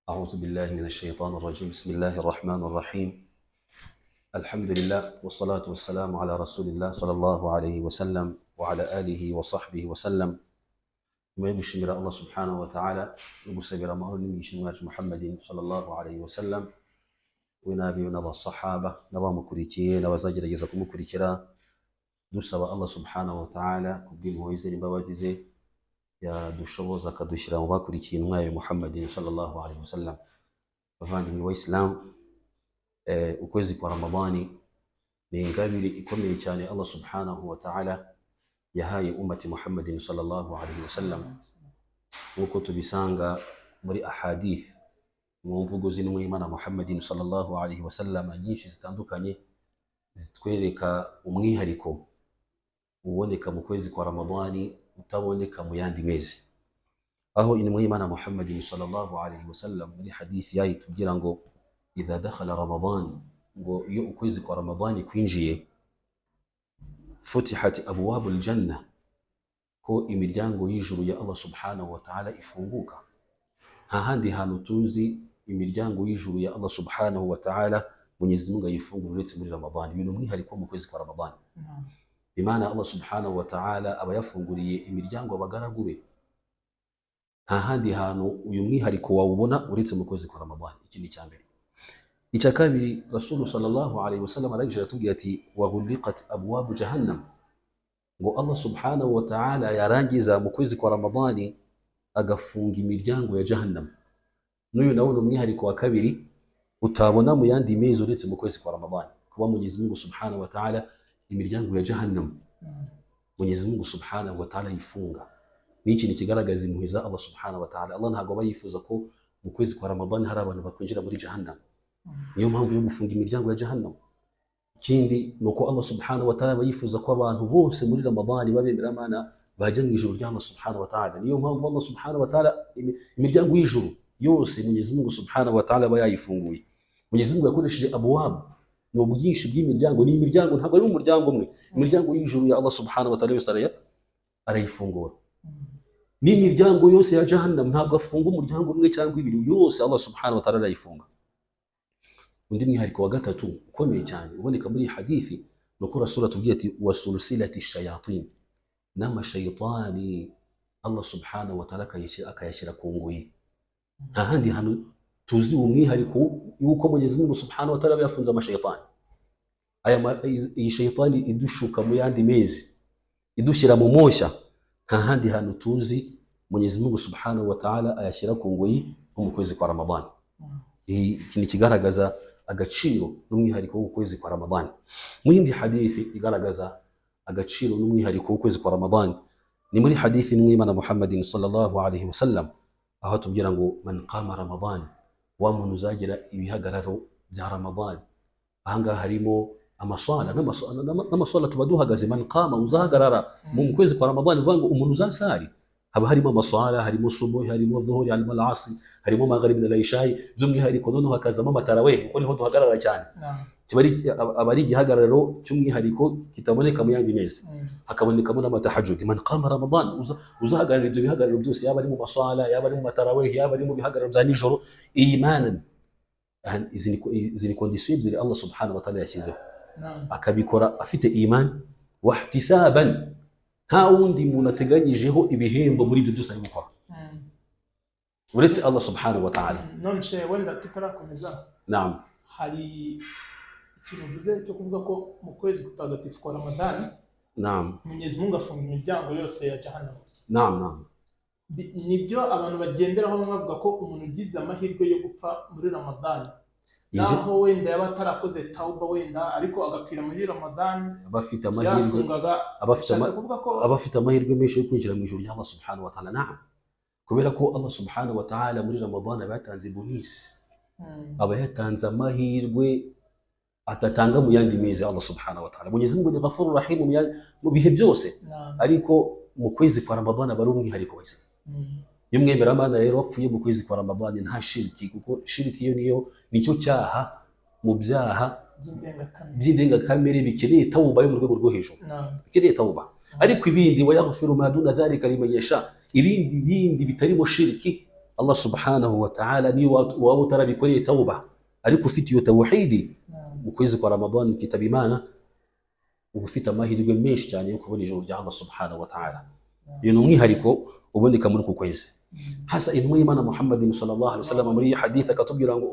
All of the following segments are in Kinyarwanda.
أعوذ بالله من الشيطان الرجيم. بسم الله الرحمن الرحيم. الحمد لله والصلاة والسلام على رسول الله صلى الله عليه وسلم وعلى آله وصحبه وسلم. Nyuma yo gushimira Allah subhanahu wa ta'ala no gusabira amahoro n'imigisha wacu Muhammadin sallallahu alayhi wa sallam, we n'abiwe n'abasahaba n'abamukurikiye n'abazagerageza kumukurikira, dusaba Allah subhanahu wa ta'ala kubw'impuhwe ze n'imbabazi ze yadushoboza akadushyira mu bakurikiye intumwa yawe Muhammadin sallallahu alayhi wa sallam. Bavandimwe wa Islam, ukwezi kwa Ramadani ni ingabire ikomeye cyane Allah subhanahu wa ta'ala yahaye ummati Muhammadin sallallahu alayhi wa sallam, nk'uko tubisanga muri ahadith, mu mvugo z'intumwa y'Imana Muhammadin sallallahu alayhi wa sallam nyinshi zitandukanye zitwereka umwihariko uboneka mu kwezi kwa Ramadani utaboneka mu yandi mezi, aho intumwa y'Imana Muhammadin sallallahu alayhi wa sallam muri hadith yayo itubwira ngo idha dakhala Ramadan, ngo iyo ukwezi kwa Ramadani kwinjiye, futihat abwabul janna, ko imiryango y'ijuru ya Allah subhanahu wa ta'ala ifunguka. Nta handi hantu tuzi imiryango y'ijuru ya Allah subhanahu wa ta'ala Mwenyezi Mungu ayifungura uretse muri Ramadani. Ibintu umwihariko mu kwezi kwa Ramadani, Imana Allah subhanahu wa ta'ala aba yafunguriye imiryango abagaragu be. Nta handi hantu uyu mwihariko wawubona uretse mu kwezi kwa Ramadani. Iki ni icya mbere. Icya kabiri, Rasulu sallallahu alayhi wasallam arangije aratubwira ati waghuliqat abwabu jahannam, ngo Allah subhanahu wa ta'ala yarangiza mu kwezi kwa Ramadani agafunga imiryango ya jahannam. N'uyu nawo ni umwihariko wa kabiri utabona mu yandi mezi uretse mu kwezi kwa Ramadani, kuba Mwenyezi Mungu subhanahu wa ta'ala imiryango ya jahannam Mwenyezi Mungu subhanahu wa ta'ala yifunga. Ni ikintu kigaragaza impuhwe za Allah subhanahu wa ta'ala. Allah ntabwo aba yifuza ko mu kwezi kwa Ramadani hari abantu bakwinjira muri jahannam, niyo mpamvu yo gufunga imiryango ya jahannam. Ikindi ni uko Allah subhanahu wa ta'ala aba yifuza ko abantu bose muri Ramadani b'abemeramana bajya mu ijuru rya Allah subhanahu wa ta'ala. Niyo mpamvu Allah subhanahu wa ta'ala imiryango y'ijuru yose Mwenyezi Mungu subhanahu wa ta'ala aba yayifunguye. Mwenyezi Mungu yakoresheje abwab, ni ubwinshi bw'imiryango, ni imiryango, ntabwo ari umuryango umwe. Imiryango y'ijuru ya Allah subhanahu wa ta'ala yose arayifungura, n'imiryango yose ya jahannam. Ntabwo afunga umuryango umwe cyangwa ibiri, yose Allah subhanahu wa ta'ala arayifunga. Undi mwihariko wa gatatu ukomeye cyane uboneka muri iyi hadithi ni uko Rasul atubwiye ati wasulsilati shayatin, n'amashayitani Allah subhanahu wa ta'ala akayashyira ku ngoyi. Nta handi hantu tuzi umwihariko yuko Mwenyezi Mungu subhanahu wa ta'ala aba yafunze amashayitani. Iyi shayitani idushuka mu yandi mezi, idushyira mu moshya, nta handi hantu tuzi Mwenyezi Mungu subhanahu wa ta'ala ayashyira ku ngoyi nko mu kwezi kwa Ramadani. Iki ni ikigaragaza agaciro n'umwihariko w'ukwezi kwa Ramadani. Mu yindi hadithi igaragaza agaciro n'umwihariko w'ukwezi kwa Ramadani ni muri hadithi n'Imana Muhammadin sallallahu alaihi wasallam, aho atubwira ngo man qama Ramadan, wa muntu uzagira ibihagararo bya Ramadani. Ahangaha harimo amaswala n'amaswala tuba duhagaze. Man qama, uzahagarara mu kwezi kwa Ramadani, bivuga ngo umuntu uzasari, haba harimo amaswala, harimo subuhi, harimo dhuhuri, harimo al-asri, harimo magharibi na ishayi. By'umwihariko noneho hakazamo amatarawih, kuko niho duhagarara cyane. Kiba aba ari igihagararo cy'umwihariko kitaboneka mu yandi mezi. Hakabonekamo n'amatahajudi. Man qama Ramadan, uzahagarara ibyo bihagararo byose, yaba ari mu maswala, yaba ari mu matarawih, yaba ari mu bihagararo bya nijoro, imanan. Aha, izi ni condition ebyiri Allah subhanahu wa ta'ala yashyizeho. Akabikora afite iman wahtisaban, nta wundi muntu ateganyijeho ibihembo muri ibyo byose ari gukora uretse Allah subhanahu wa ta'ala. None se wenda tutarakomeza, Naam. hari ikintu uvuze cyo kuvuga ko mu kwezi kutagatifu kwa Ramadani Mwenyezi Mungu afunga imiryango yose ya jahannam. Naam, naam. Nibyo abantu bagenderaho, bamwe bavuga ko umuntu ugize amahirwe yo gupfa muri Ramadani, naho wenda yaba atarakoze tauba wenda, ariko agapfira muri Ramadani, aba afite amahirwe yafungaga, aba afite bishatse kuvuga ko aba afite amahirwe menshi yo kwinjira mu ijuru rya Allah subhanahu wa ta'ala. Naam, kubera ko Allah subhanahu wa ta'ala muri Ramadan aba yatanze bonus, aba yatanze amahirwe atatanga mu yandi mezi. Allah subhanahu wa ta'ala, Mwenyezi Mungu ni ghafuru rahim mu bihe byose, ariko mu kwezi kwa Ramadan aba ari umwihariko wese. Iyo umwemeramana rero wapfuye mu kwezi kwa Ramadani nta shiriki, kuko shiriki iyo niyo nicyo cyaha mu byaha by'indengakamere by'indengakamere bikeneye tawuba yo mu rwego rwo hejuru, bikeneye tawuba. Ariko ibindi, wayaghfiru ma duna dhalika liman yasha, ibindi bindi bitarimo shiriki. Allah subhanahu wa ta'ala, niyo waba utarabikoreye tawuba ariko ufite iyo tawhidi, mu kwezi kwa Ramadani ukitaba Imana, uba ufite amahirwe menshi cyane yo kubona ijuru rya Allah subhanahu wa ta'ala. Iyo ni umwihariko uboneka muri uku kwezi. Hasa intumwa y'Imana Muhammadin sallallahu alaihi wasallam muri iyi hadith akatubwira ngo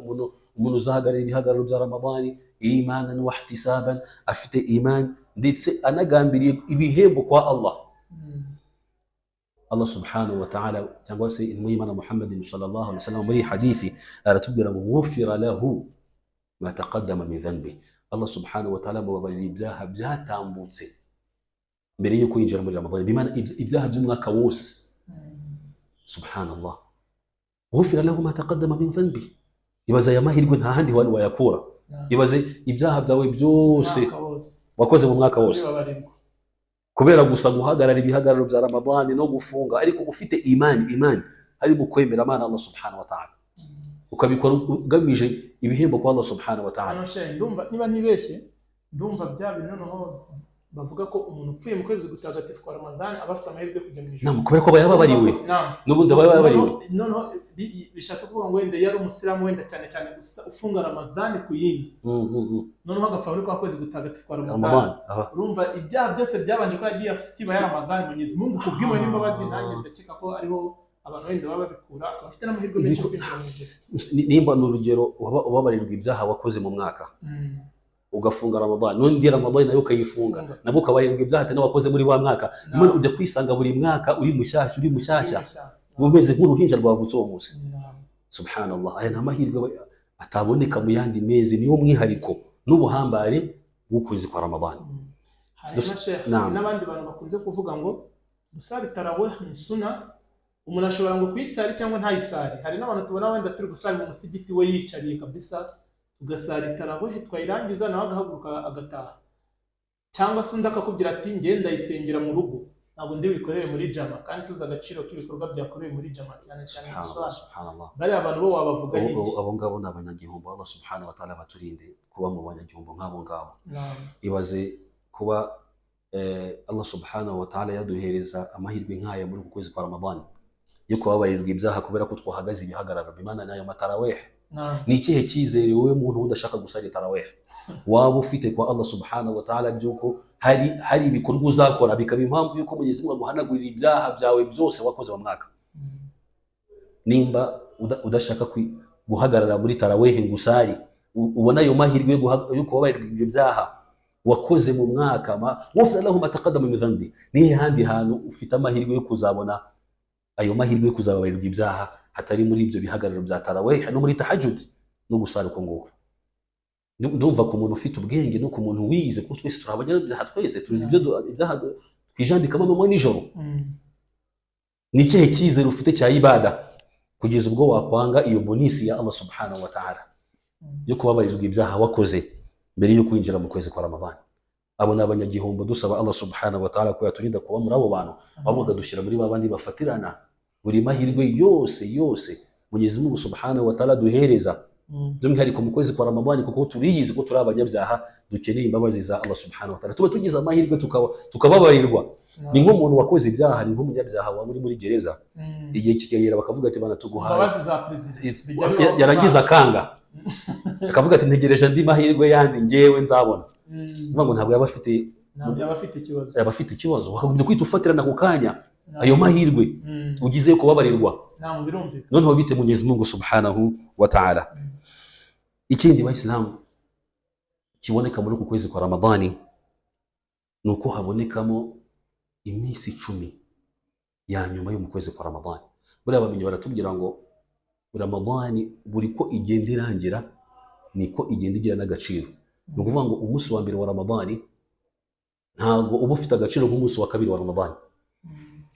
umuntu uzahagarara ibihagararo bya Ramadani imanan wa ihtisaban, afite iman ndetse anagambiriye ibihembo kwa Allah, Allah subhanahu wa ta'ala cyangwa se intumwa y'Imana Muhammadin sallallahu alaihi wasallam muri iyi hadithi aratubwira ngo ghufira lahu ma taqaddama min dhanbi, Allah subhanahu wa ta'ala amubabarira ibyaha byatambutse mbere yo kwinjira muri Ramadani, bimana ibyaha by'umwaka wose. Subhanallah, ghufira lahu ma taqaddama min dhanbi. Ibaze aya mahirwe, nta handi hantu wayakura. Ibaze ibyaha byawe byose Umwaka wose wakoze mu mwaka wose bibabarirwa kubera gusa guhagarara ibihagararo bya Ramadani no gufunga, ariko ufite imani, imani harimo kwemera Imana Allah subhanahu wa ta'ala, ukabikora ugamije ibihembo kwa Allah subhanahu wa ta'ala. Hano shehe, ndumva niba ntibeshye, ndumva bya bintu noneho bavuga ko umuntu upfuye mu kwezi gutagatifu kwa Ramadani aba afite amahirwe yo kujya mu ijuru. Naam, kubera ko aba yababariwe. Naam. N'ubundi aba yababariwe. Noneho bishatse kuvuga ngo wenda yari umusilamu, wenda cyane cyane gusa ufunga Ramadani ku yindi, noneho agapfa muri kwa kwezi gutagatifu kwa Ramadani, Ramadan aha. Urumva ibyaha byose byabanje ko yagiye asiba ya Ramadani, Mwenyezi Mungu kubw'impuhwe n'imbabazi, nanjye ndakeka ko ariho abantu wenda baba babikura, bafite n'amahirwe menshi yo kwinjira mu ijuru. Nimba ni urugero ubabarirwa ibyaha wakoze mu mwaka, ugafunga Ramadani, n'undi Ramadani nayo ukayifunga, Funga. nabwo ukabarirwa ibyaha tena wakoze muri wa mwaka. Naam. Imana ujya kwisanga buri mwaka uri mushyashya, uri mushyashya, uba umeze nk'uruhinja rwavutse uwo munsi. Naam. Subhanallah, aya ni amahirwe ataboneka mu yandi mezi, niwo mwihariko n'ubuhambare bw'ukwezi kwa Ramadani. Hanyuma sheikh, Naam. n'abandi bantu bakunze kuvuga ngo gusali tarawih ni suna, umuntu ashobora ngo kuyisari cyangwa ntayisari. Hari n'abantu tubona wenda turi gusali mu musigiti, we yicariye kabisa, tugasari tarawih, twayirangiza nawe agahaguruka agataha, cyangwa se undi akakubwira ati njye ndayisengera mu rugo, ntabwo ndi buyikorere muri jama, kandi tuzi agaciro k'ibikorwa byakorewe muri jama, cyane cyane Subhanallah. iswara. Subhanallah. Bariya bantu bo wabavuga Abo iki? abo ngabo ni abanyagihombo. Allah subhanahu wa ta'ala baturinde kuba mu banyagihombo nk'abo ngabo. Naam. Ibaze kuba Allah subhanahu wa ta'ala yaduhereza amahirwe nk'aya muri uku kwezi kwa Ramadani yo kubabarirwa ibyaha kubera ko twahagaze ibihagararo, bimana n'ayo mataraweh. Naam. Ni ikihe cyizere wowe muntu udashaka gusali taraweh waba ufite kwa Allah subhanahu wa ta'ala by'uko hari ibikorwa uzakora bikaba impamvu y'uko Mwenyezi Mungu aguhanagurira ibyaha byawe byose wakoze mu mwaka? Nimba udashaka guhagarara muri tarawehe ngo usari, ubona ayo mahirwe yo kubabarirwa ibyo byaha wakoze mu mwaka, ma ghufira lahu ma taqaddama min dhanbi, nihe handi hantu ufite amahirwe yo kuzabona ayo mahirwe yo kuzababarirwa ibyaha hatari muri ibyo bihagararo bya tarawehe no muri tahajjud no gusara uko nguko? Ndumva ku muntu ufite ubwenge no ku muntu wize, kuko twese turi abanyabyaha, twese tuzi ibyo ibyaha twijandikamo amanywa nijoro. Ni ikihe cyizere ufite cya ibada kugeza ubwo wakwanga iyo bonisi ya Allah subhanahu wa ta'ala yo kubabarirwa ibyaha wakoze mbere yo kwinjira mu kwezi kwa Ramadani? Abo ni abanyagihombo. Dusaba Allah subhanahu wa ta'ala ko yaturinda kuba muri abo bantu, ahubwo akadushyira muri ba bandi bafatirana buri mahirwe yose yose Mwenyezi Mungu subhanahu wa ta'ala duhereza, by'umwihariko mu kwezi kwa Ramadani, kuko turiyizi ko turi abanyabyaha dukeneye imbabazi za Allah subhanahu wa ta'ala. Tuba tugize amahirwe tukababarirwa. Ni nk'umuntu wakoze ibyaha, ni nk'umunyabyaha waba uri muri gereza, igihe kikagera bakavuga ati bana tuguhaye Imbabazi za perezida bijya bibaho. Yarangiza akanga, akavuga ati ntegereje andi mahirwe yandi ngewe nzabona. Niyo ngo ntabwo yaba afite Ntabwo yaba afite ikibazo. Yaba afite ikibazo. Wakagombye kwita ufatirana ako kanya ayo mahirwe ugize yo kubabarirwa. Ntabwo birumvikana. Noneho bite Mwenyezi Mungu subhanahu wa ta'ala? Ikindi bayisilamu kiboneka muri uku kwezi kwa Ramadani ni uko habonekamo iminsi 10 ya nyuma yo mu kwezi kwa Ramadani. Buriya bamenye baratubwira ngo Ramadani buri ko igenda irangira niko igenda igira n'agaciro. Ni ukuvuga ngo umunsi wa mbere wa Ramadani ntabwo uba ufite agaciro nk'umunsi wa kabiri wa Ramadani,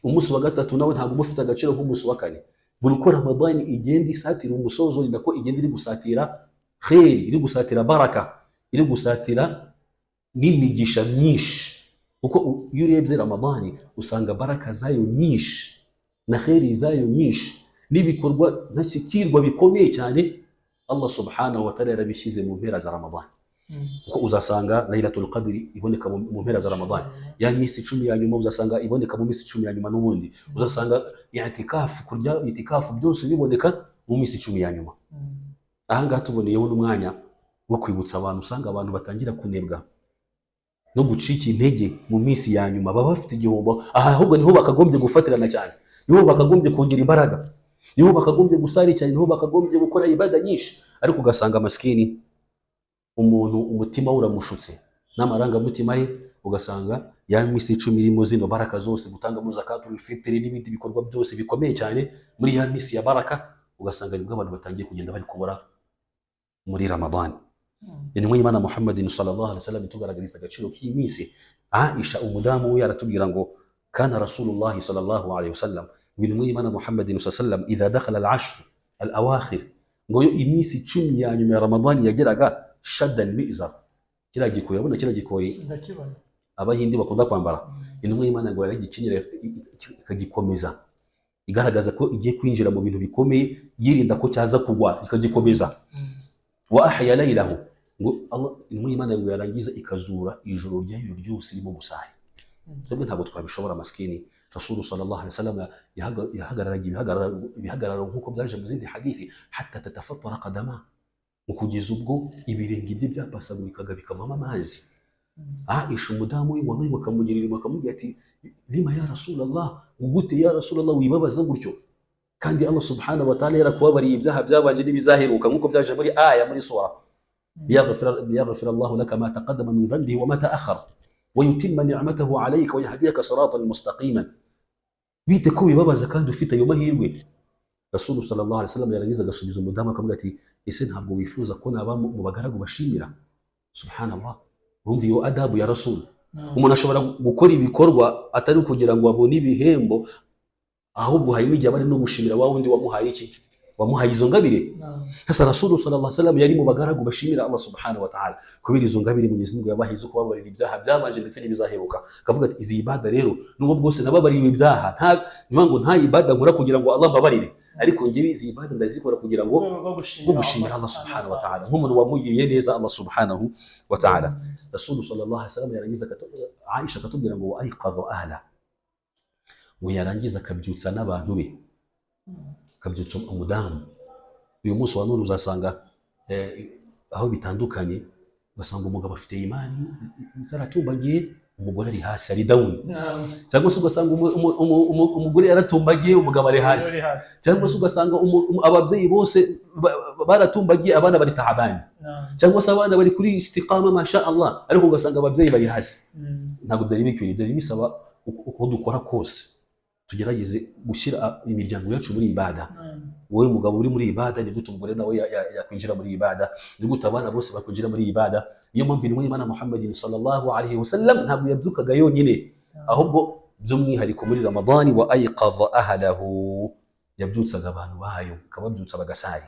umunsi wa gatatu nawe ntabwo uba ufite agaciro nk'umunsi wa kane. Buri uko Ramadani igenda isatira umusozo ni nako igenda iri gusatira kheri, iri gusatira baraka, iri gusatira n'imigisha myinshi, kuko iyo urebye Ramadani usanga baraka zayo nyinshi na kheri zayo nyinshi n'ibikorwa ntashyikirwa bikomeye cyane Allah subhanahu wa ta'ala yarabishyize mu mpera za Ramadani. Kuko uzasanga Laylatul Qadri iboneka mu mpera za Ramadani, ya minsi 10 ya nyuma uzasanga iboneka mu minsi 10 ya nyuma. N'ubundi uzasanga itikafu, kurya itikafu, byose biboneka mu minsi 10 ya nyuma. Aha ngaha tuboneyeho n'umwanya wo kwibutsa abantu. Usanga abantu batangira kunebwa no gucika intege mu minsi ya nyuma, baba bafite igihombo. Aha ahubwo niho bakagombye gufatirana cyane, niho bakagombye kongera imbaraga, niho bakagombye gusari cyane, niho bakagombye gukora ibada nyinshi. Ariko ugasanga masikini umuntu umutima we uramushutse n'amarangamutima ye, ugasanga ya minsi 10 irimo zino baraka zose, gutangamo zakatul fitri n'ibindi bikorwa byose bikomeye cyane muri ya minsi ya baraka, ugasanga nibwo abantu batangiye kugenda bari kubura muri Ramadani. Intumwa y'Imana Muhammadin sallallahu alaihi wasallam itugaragariza agaciro k'iyi minsi. Aisha umudamu we aratubwira ngo kana Rasulullah sallallahu alaihi wasallam, ngo intumwa y'Imana Muhammadin sallallahu alaihi wasallam, idha dakhala al-ashr al-awakhir, ngo yo iminsi 10 ya nyuma ya Ramadani yageraga, shadda al-mizar, kiriya gikoyi, urabona kiriya gikoyi? Ndakibona. Abahindi bakunda kwambara. Intumwa y'Imana ngo yaragikenyera ikagikomeza, igaragaza ko igiye kwinjira mu bintu bikomeye, yirinda ko cyaza kugwa, ikagikomeza. Wa ahya laylahu, ngo Allah, intumwa y'Imana ngo yarangiza ikazura ijoro ryayo ryose irimo gusari. Twebwe ntabwo twabishobora. Maskini Rasulu sallallahu alaihi wasallam yahagararaga ibihagararo nk'uko byaje mu zindi hadithi, hatta tatafattara qadama, mu kugeza ubwo ibirenge bye byapasagurikaga bikavamo amazi. Aisha umudamu we, wallahi, bakamugirira impuhwe, bakamubwira ati: "Lima ya Rasulallah? Gute ya Rasulallah wibabaza gutyo kandi Allah subhanahu wa ta'ala yarakubabariye ibyaha byabanje n'ibizaheruka, nk'uko byaje muri aya muri sura ليغفر الله لك ما تقدم من ذنبه وما تأخر ويتم نعمته عليك ويهديك صراطا مستقيما؟ Bite ko wibabaza kandi ufite ayo mahirwe?" Rasulu sallallahu alaihi wasallam yarangiza agasubiza umudamu akavuga ati: "Ese ntabwo wifuza ko naba mu bagaragu bashimira?" Subhanallah, urumva iyo adabu ya Rasul? Umuntu ashobora gukora ibikorwa atari kugira ngo abone ibihembo, ahubwo harimo igihe aba ari no gushimira wa wundi wamuhaye iki, wamuhaye izo ngabire. Sasa Rasulu sallallahu alaihi wasallam yari mu bagaragu bashimira Allah subhanahu wa ta'ala kubera izo ngabire Mwenyezi Mungu yabahaye zo kubabarira ibyaha byabanje ndetse n'ibizaheruka. Akavuga ati: "Izi ibada rero, nubwo bwose nababariwe ibyaha, nta bivuga ngo nta ibada nkora kugira ngo Allah mbabarire, ariko njyewe izi ibada ndazikora kugira ngo Mu rwego rwo rwo gushimira gushimira Allah subhanahu wa ta'ala, nk'umuntu wamugiriye neza Allah subhanahu wa ta'ala." Rasulu sallallahu alaihi wasallam yarangiza Aisha akatubwira ngo ayqadha ahla, ngo yarangiza akabyutsa n'abantu be, akabyutsa umudamu. Uyu munsi wa none uzasanga aho bitandukanye, ugasanga umugabo afite imani zaratumbagiye, umugore ari hasi, ari down. Cyangwa se ugasanga umugore yaratumbagiye, umugabo ari hasi. Uri hasi. Cyangwa se ugasanga ababyeyi bose baratumbagiye, abana bari tahabani. Cyangwa se abana bari kuri istiqama, masha Allah, ariko ugasanga ababyeyi bari hasi. Ntabwo byari bikwiriye. Byari bisaba uko dukora kose tugerageze gushyira imiryango yacu muri ibada. Wowe mugabo uri muri ibada, ni gute umugore nawe yakwinjira muri ibada? Ni gute abana bose bakwinjira muri ibada? Niyo mpamvu intumwa y'Imana Muhammadin sallallahu alaihi wasallam ntabwo yabyukaga yonyine, ahubwo by'umwihariko muri Ramadani, wa ayqadha ahlahu, yabyutsaga abantu bayo, akababyutsa bagasari.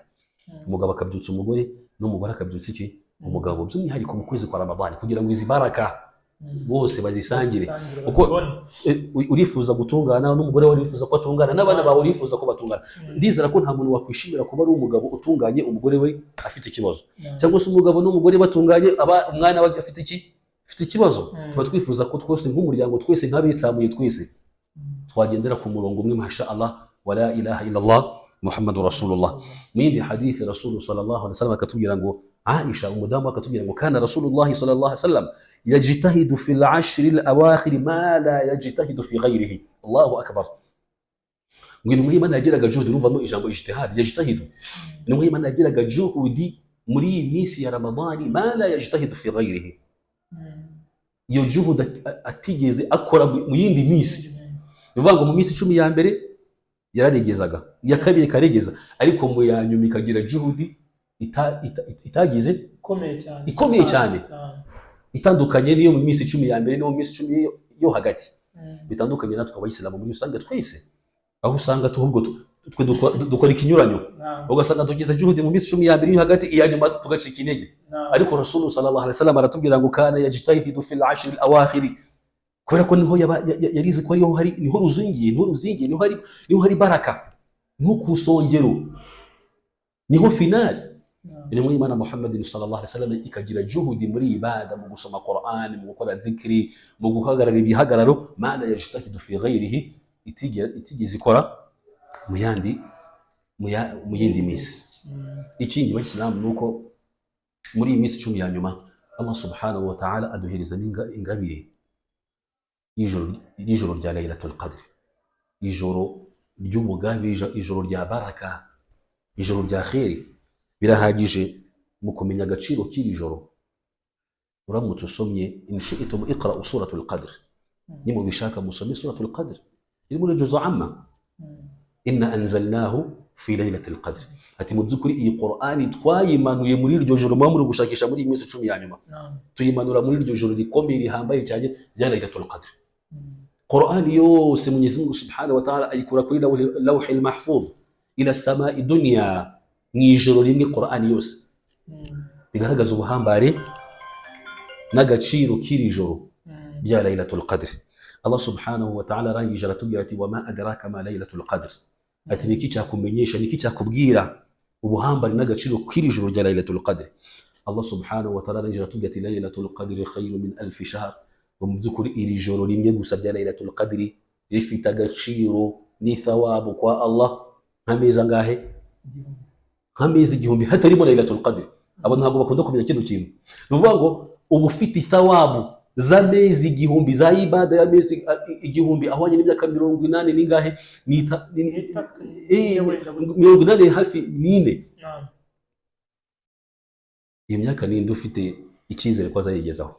Umugabo akabyutsa umugore, n'umugore akabyutsa iki, umugabo, by'umwihariko mu kwezi kwa Ramadani, kugira ngo izi baraka bose bazisangire. Bazisangire, Kuko bazibone. Urifuza gutungana, n'umugore wawe urifuza ko atungana, n'abana bawe urifuza ko batungana. Ndizera ko nta muntu wakwishimira kuba ari umugabo utunganye, umugore we afite ikibazo, cyangwa se umugabo n'umugore batunganye, aba umwana we afite iki, afite ikibazo. Tuba twifuza ko twese nk'umuryango, twese nk'abitsamuye, twese twagendera ku murongo umwe, masha Allah, wa la ilaha illallah Muhammadu rasulullah. Mu yindi hadithi, Rasulu sallallahu alaihi wasallam akatubwira ngo, Aisha umudamu akatubwira ngo kana Rasulullah sallallahu alaihi wasallam yajtahidu fi al-ashr al-awakhir ma la yajtahidu fi ghayrihi. Allahu akbar! Ngo intumwa y'Imana yagiraga juhudi. Urumvamo ijambo ijtihad, yajtahidu. Intumwa y'Imana yagiraga juhudi muri iyi minsi ya Ramadani, ma la yajtahidu fi ghayrihi, iyo juhudi atigeze akora mu yindi minsi. Ni ukuvuga ngo mu minsi 10 ya mbere yararegezaga, iya kabiri ikaregeza, ariko mu ya nyuma ikagira juhudi itagize Ikomeye cyane. Ikomeye cyane. Itandukanye n'iyo mu minsi 10 ya mbere n'iyo mu minsi 10 yo hagati. Bitandukanye natwe abayisilamu muri rusange twese, aho usanga ahubwo twe dukora ikinyuranyo, ugasanga tugize juhudi mu minsi 10 ya mbere yo hagati, iya nyuma tugacika intege. Ariko Rasulu sallallahu alaihi wasallam aratubwira ngo kana yajtahidu fil ashr al awakhir, kubera ko niho yarizi ko ariho hari, niho ruzingiye, niho hari baraka, niho ku songero, niho finale. Intumwa y'Imana Muhammadin sallallahu alaihi wasallam ikagira juhudi muri ibada, mu gusoma Qur'an, mu gukora dhikri, mu guhagarara ibihagararo ma la yajtahidu fi ghayrihi, itigeze ikora mu yandi mu yindi minsi. Ikindi, bayisilamu, ni uko muri iyi minsi 10 ya nyuma Allah subhanahu wa ta'ala aduhereza ingabire y'ijoro rya Laylatul Qadr, ijoro ry'umugabe, ijoro rya baraka, ijoro rya kheri. Birahagije mu kumenya agaciro k'iri joro uramutse usomye: in shi'tum iqra'u suratul Qadr, nimubishaka musome suratul Qadr iri muri juzu amma. Inna anzalnahu fi laylatil qadr, ati mu by'ukuri iyi Qur'ani twayimanuye muri iryo joro muba muri gushakisha muri iyi minsi 10 ya nyuma, tuyimanura muri iryo joro rikomeye rihambaye cyane rya Laylatul Qadr. Qur'ani yose Mwenyezi Mungu subhanahu wa ta'ala ayikura kuri lawhil mahfuz ila samai dunya mu ijoro rimwe, Qur'ani yose. Bigaragaza ubuhambare n'agaciro k'iri joro rya Laylatul Qadr. Allah subhanahu wa ta'ala arangije aratubwira ati: wama adraka ma Laylatul Qadr, ati niki cyakumenyesha, niki cyakubwira ubuhambare n'agaciro k'iri joro rya Laylatul Qadr? Allah subhanahu wa ta'ala arangije aratubwira ati: Laylatul Qadr khayru min alfi shahr. Ngo mu by'ukuri iri joro rimwe gusa rya Laylatul Qadr rifite agaciro n'ithawabu kwa Allah nk'amezi angahe? Nk'amezi 1000 hatarimo Laylatul Qadr. Abo ntabwo bakunda kumenya kino kintu. Ni ukuvuga ngo uba ufite ithawabu z'amezi 1000 za ibada y'amezi 1000 ahwanye n'imyaka 80 n'ingahe? Itatu. 80 hafi n'ine. Iyo myaka ninde ufite icyizere ko azayigezaho?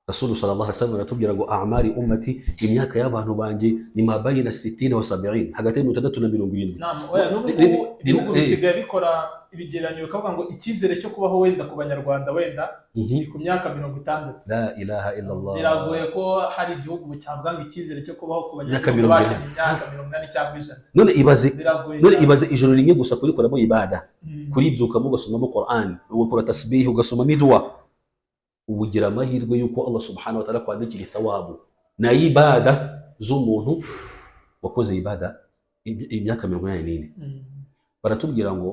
Rasulu sallallahu alaihi wasallam aratubwira ngo a'mari ummati, imyaka y'abantu banjye, ni ma bayina sitina wa sab'in, hagati ya 60 na 70. Naam, oya, n'ubu ngubu ibihugu bisigaye bikora ibigereranyo bikavuga ngo icyizere cyo kubaho wenda ku Banyarwanda wenda kiri ku myaka 60. La ilaha illallah. Biragoye ko hari igihugu cyavuga ngo icyizere cyo kubaho ku Imyaka Banyarwanda 80. bakina imyaka 80 cyangwa 100. None ibaze, Biragoye none cyane. ibaze ijoro rimwe gusa kurikoramo ibada, kuribyukamo ugasomamo Quran, ugakora tasbihi, ugasomamo iduwa, ubugira amahirwe y'uko Allah subhanahu wa ta'ala kwandikira ithawabu na ibada z'umuntu wakoze ibada imyaka 84. Baratubwira ngo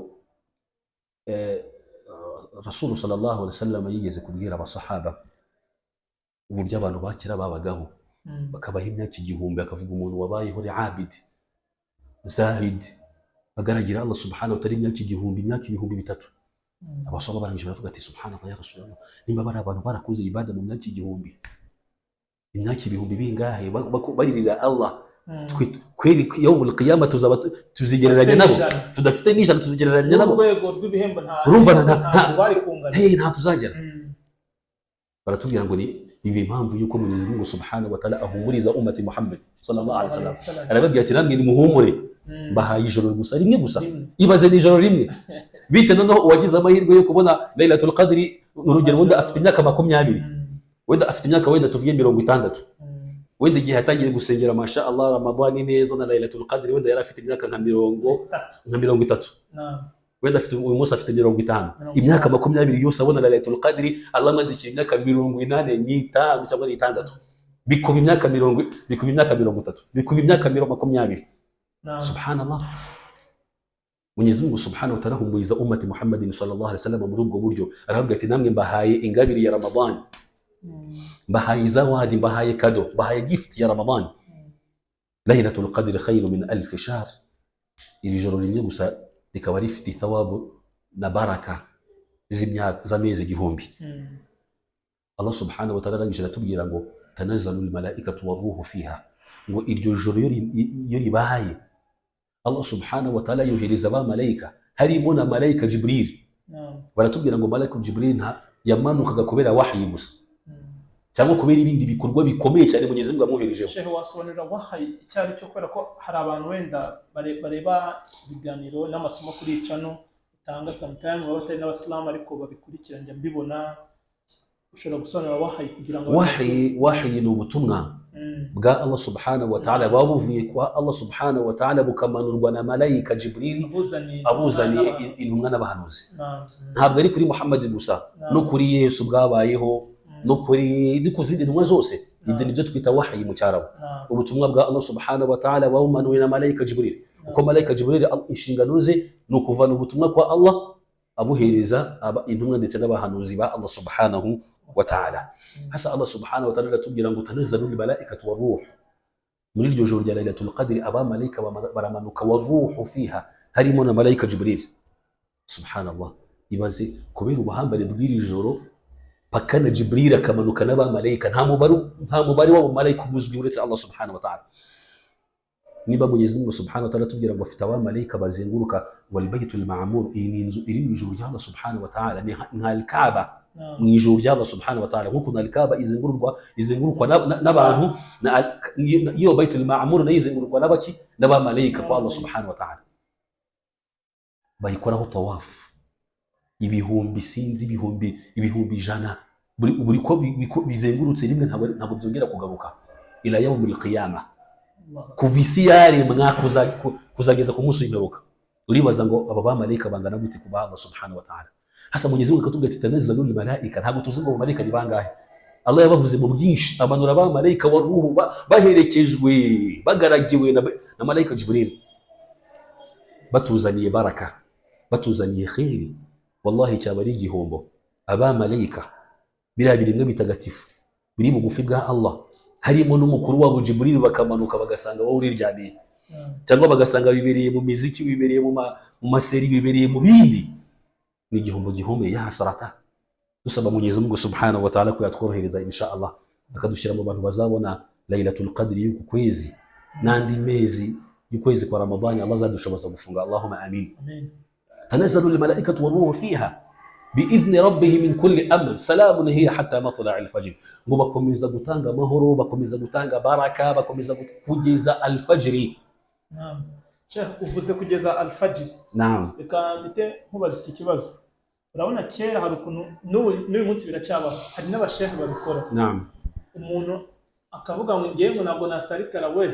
Rasulu sallallahu alaihi wasallam yigeze kubwira abasahaba uburyo abantu bakira babagaho, bakabaha imyaka 1000, akavuga umuntu wabayeho ari abid zahid, agaragira Allah subhanahu wa ta'ala imyaka 1000, imyaka 3000. Abasahaba barangije baravuga ati: subhanallah, ya Rasulallah, nimba bari abantu barakoze ibada mu myaka 1000, imyaka ibihumbi bingahe baririra Allah, twe kweri yawmul qiyama tuzaba tuzigereranya nabo? Tudafite n'ijana tuzigereranya nabo? N'urwego rw'ibihembo nta Urumva ntabwo bari kungana. Hey, nta tuzagera. Baratubwira ngo ni ibi impamvu y'uko Mwenyezi Mungu subhanahu wa ta'ala ahumuriza ummati Muhammad sallallahu alaihi wasallam, arababwira ati: namwe nimuhumure, mbahaye ijoro gusa rimwe gusa. Rimwe. Ibaze, ni ijoro rimwe. Bite noneho uwagize amahirwe yo kubona Laylatul Qadri, urugero wenda afite imyaka 20, wenda afite imyaka wenda tuvuge 60, wenda igihe yatangiye gusengera, masha Allah, Ramadani neza na Laylatul Qadri, wenda yari afite imyaka nka mirongo Tatu. nka 30, wenda afite uyu munsi afite 50, Mirongo imyaka itanu. 20 yose abona Laylatul Qadri, Allah amwandikiye imyaka 85 cyangwa n'itandatu, bikuba imyaka mirongo, bikuba imyaka 30, bikuba imyaka 20. Subhanallah, Mwenyezi Mungu subhanahu wa ta'ala ahumuriza ummati Muhammadin sallallahu alaihi wasallam muri ubwo buryo, aravuga ati: namwe mbahaye ingabire ya Ramadan, mbahaye zawadi, mbahaye kado, mbahaye gift ya Ramadan, Laylatul Qadr khairu min alf shahr. Iri joro rimwe gusa rikaba rifite thawabu na baraka z'imyaka z'amezi 1000. Allah subhanahu wa ta'ala arangije aratubwira ngo tanazzalu almalaikatu waruhu fiha, ngo iryo joro iyo ribaye, Allah subhanahu wa ta'ala yohereza abamalayika, harimo na malayika Jibril. Baratubwira ngo malayika Jibril nta yamanukaga kubera wahyi gusa cyangwa kubera ibindi bikorwa bikomeye cyane Mwenyezi Mungu amwoherejeho. Shehe, wasobanurira wahayi icyo ari cyo? Kubera ko hari abantu wenda bareba ibiganiro n'amasomo kuri icano utanga, sometime baba batari n'abasilamu ariko babikurikira, njya mbibona. Ushobora gusobanura wahayi kugira ngo Wahyi ni ubutumwa bwa Allah subhanahu wa ta'ala, buba buvuye kwa Allah subhanahu wa ta'ala, bukamanurwa na malayika Jibril abuzaniye abuzaniye n'abahanuzi. intumwa n'abahanuzi. Ntabwo ari kuri Muhammad gusa, no kuri Yesu bwabayeho, no ku zindi ntumwa zose. Ibyo nibyo twita wahyi mu Cyarabu, ubutumwa bwa Allah subhanahu wa ta'ala bumanuwe na malayika Jibril, kuko malayika Jibril inshingano ze ni ukuvana ubutumwa kwa Allah. Abuhereza intumwa ndetse n'abahanuzi ba Allah subhanahu wa ta'ala. Hasa Allah subhanahu wa ta'ala aratubwira ngo tanazzalu al-malaikatu war-ruh, muri iryo joro rya Lailatul Qadr abamalayika baramanuka, waruhu fiha, harimo na malayika Jibril. Subhanallah, ibaze kubera ubuhambane bw'iri joro paka na Jibril akamanuka n'abamalayika. Nta mubare w'abamalayika uzwi uretse Allah subhanahu wa ta'ala. Niba Mwenyezi Mungu subhanahu wa ta'ala atubwira ngo afite abamalayika bazenguruka wal baytul ma'mur, iyi ni inzu iri mu ijuru rya Allah subhanahu wa ta'ala, ni nka al-Kaaba mu ijuru rya Allah subhanahu wa ta'ala, nk'ukuntu al-Kaaba izengurukwa n'abantu, iyo baytul ma'mur nayo izengurukwa n'abaki? N'abamalayika kwa Allah subhanahu wa ta'ala. Bayikoraho tawafu ibihumbi, sinzi, ibihumbi 100 buri ko bizengurutse rimwe, ntabwo byongera kugaruka ila yaumil qiyama, kuva isi yaremwa kuzageza ku munsi w'imperuka. Uribaza ngo aba bamarayika bangana gute kuba Allah subhanahu wa ta'ala? Hasa Mwenyezi Mungu akatubwira ati tanazzalu malaika, ntabwo tuzi ngo abamarayika ni bangahe. Allah yabavuze mu bwinshi, amanura abamarayika wa ruhu baherekejwe, bagaragiwe na malayika Jibril, batuzaniye baraka, batuzaniye kheri. Wallahi cyaba ari igihombo abamarayika, biriya biremwa bitagatifu biri bugufi bwa Allah, harimo n'umukuru wabo Jibril, bakamanuka bagasanga wowe uriryamiye, cyangwa bagasanga bibereye mu miziki, bibereye mu maseri, bibereye mu bindi. Ni igihombo gihomeye, ya hasarata. Dusaba Mwenyezi Mungu subhanahu wa ta'ala ko yatworohereza insha Allah, akadushyira mu bantu bazabona Lailatul Qadr y'uku kwezi n'andi mezi y'ukwezi kwa Ramadani Allah azadushoboza gufunga. Allahumma amin. Amen. تنزل الملائكة والروح فيها بإذن ربه من كل أمر سلام هي حتى مطلع الفجر. Ngo bakomeza gutanga amahoro, bakomeza gutanga baraka, bakomeza kugeza alfajiri. Naam. Sheikh, uvuze kugeza alfajiri. Naam. Reka mpite nkubaza iki kibazo. Urabona kera hari ukuntu, n'uyu munsi biracyabaho, hari n'abashehe babikora, umuntu akavuga ngo ngewe ngo ntabwo nasari taraweh,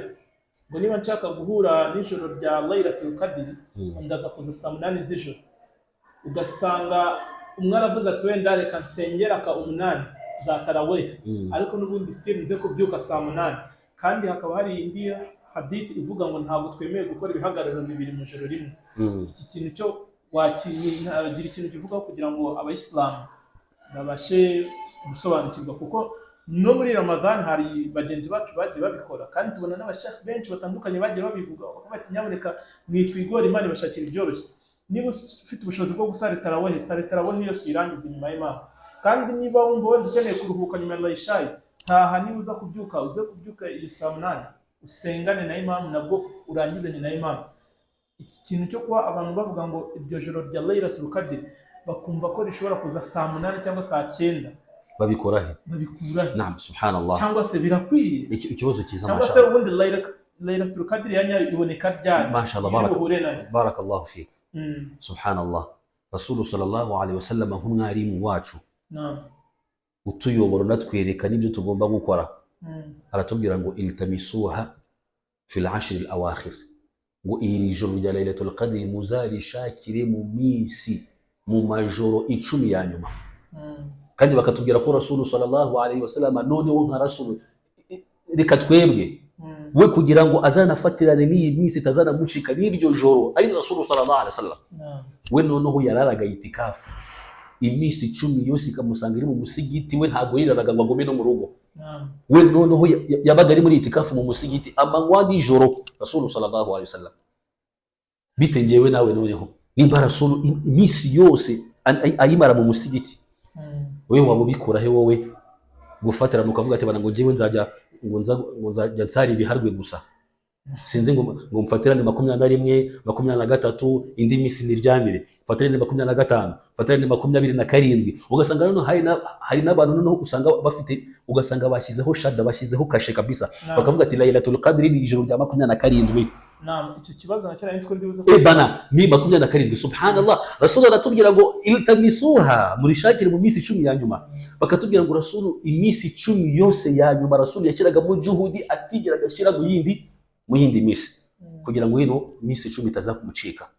ngo niba nshaka guhura n'ijoro rya Lailatul Qadr ndaza kuza saa 8 z'ijoro. Ugasanga umwe aravuze ati wenda reka nsengera aka 8 za taraweh, ariko n'ubundi still nze kubyuka saa 8, kandi hakaba hari indi hadith ivuga ngo ntabwo twemewe gukora ibihagararo bibiri mu ijoro rimwe. Iki kintu cyo wagira ikintu kivugaho kugira ngo abayisilamu babashe gusobanukirwa, kuko no muri Ramadhan hari bagenzi bacu bagiye babikora, kandi tubona n'abashekhi benshi batandukanye bagiye babivuga, bakavuga bati nyaboneka mwitwigora, Imana ibashakira ibyoroshye. Niba ufite ubushobozi bwo gusara tarawehe, sara tarawehe yose uyirangize inyuma y'Imana, kandi niba wumva wenda ukeneye kuruhuka nyuma ya layishayi, taha, niba uza kubyuka uze kubyuka iyo saa 8 usengane na imamu, nabwo urangizanye na imamu. Iki kintu cyo kuba abantu bavuga ngo iryo joro rya Lailatul Qadr bakumva ko rishobora kuza saa 8 cyangwa saa 9, Babikora he? Babikura he? Naam, subhanallah. Cyangwa se birakwiye? Ikibazo cyiza. Cyangwa se ubundi Lailatul Qadr ya nyayo iboneka ryari? Mashallah. Iri buhure nayo. Barakallahu fik. Subhanallah, Rasulu sallallahu alaihi wasallam nk'umwarimu wacu utuyobora, unatwereka n'ibyo tugomba gukora, aratubwira ngo iltamisuha fil ashri al awakhir, ngo iri joro rya Lailatul Qadr muzarishakire mu minsi, mu majoro 10 ya nyuma. Kandi bakatubwira ko Rasulu sallallahu alaihi wasallam, noneho nka Rasulu, reka twebwe, we kugira ngo azanafatirane n'iyi minsi itazanamucika n'iryo joro, ari Rasulu sallallahu alaihi wasallam, we noneho yararaga itikafu iminsi 10 yose, ikamusanga iri mu musigiti. We ntabwo yiraraga ngo agume no mu rugo. We noneho yabaga ari muri itikafu mu musigiti amanywa nijoro, Rasulu sallallahu alaihi wasallam. Bite ngewe nawe noneho nimba Rasulu iminsi yose ayimara mu musigiti, wowe waba ubikura he wowe gufatirana ukavuga ati bana ngo ngewe nzajya ngo nzajya nsara ibiharwe gusa, sinzi ngo mfatirane 21, 23, indi minsi niryamire, mfatirane 25, mfatirane 27? Ugasanga noneho hari n'abantu noneho usanga bafite, ugasanga bashyizeho shada, bashyizeho kashe kabisa, bakavuga ati Lailatul Qadr ni ijoro rya 27. Naam, icyo kibazo nacyo nari nzi ko ndibuze. Bana ni 27. Subhanallah, Rasul aratubwira ngo iltamisuha, murishakire mu minsi 10 ya nyuma. Bakatubwira ngo Rasulu iminsi 10 yose ya nyuma Rasulu yashyiragamo juhudi atigeraga ashyira mu yindi minsi, kugira ngo ino minsi 10 itaza kumucika.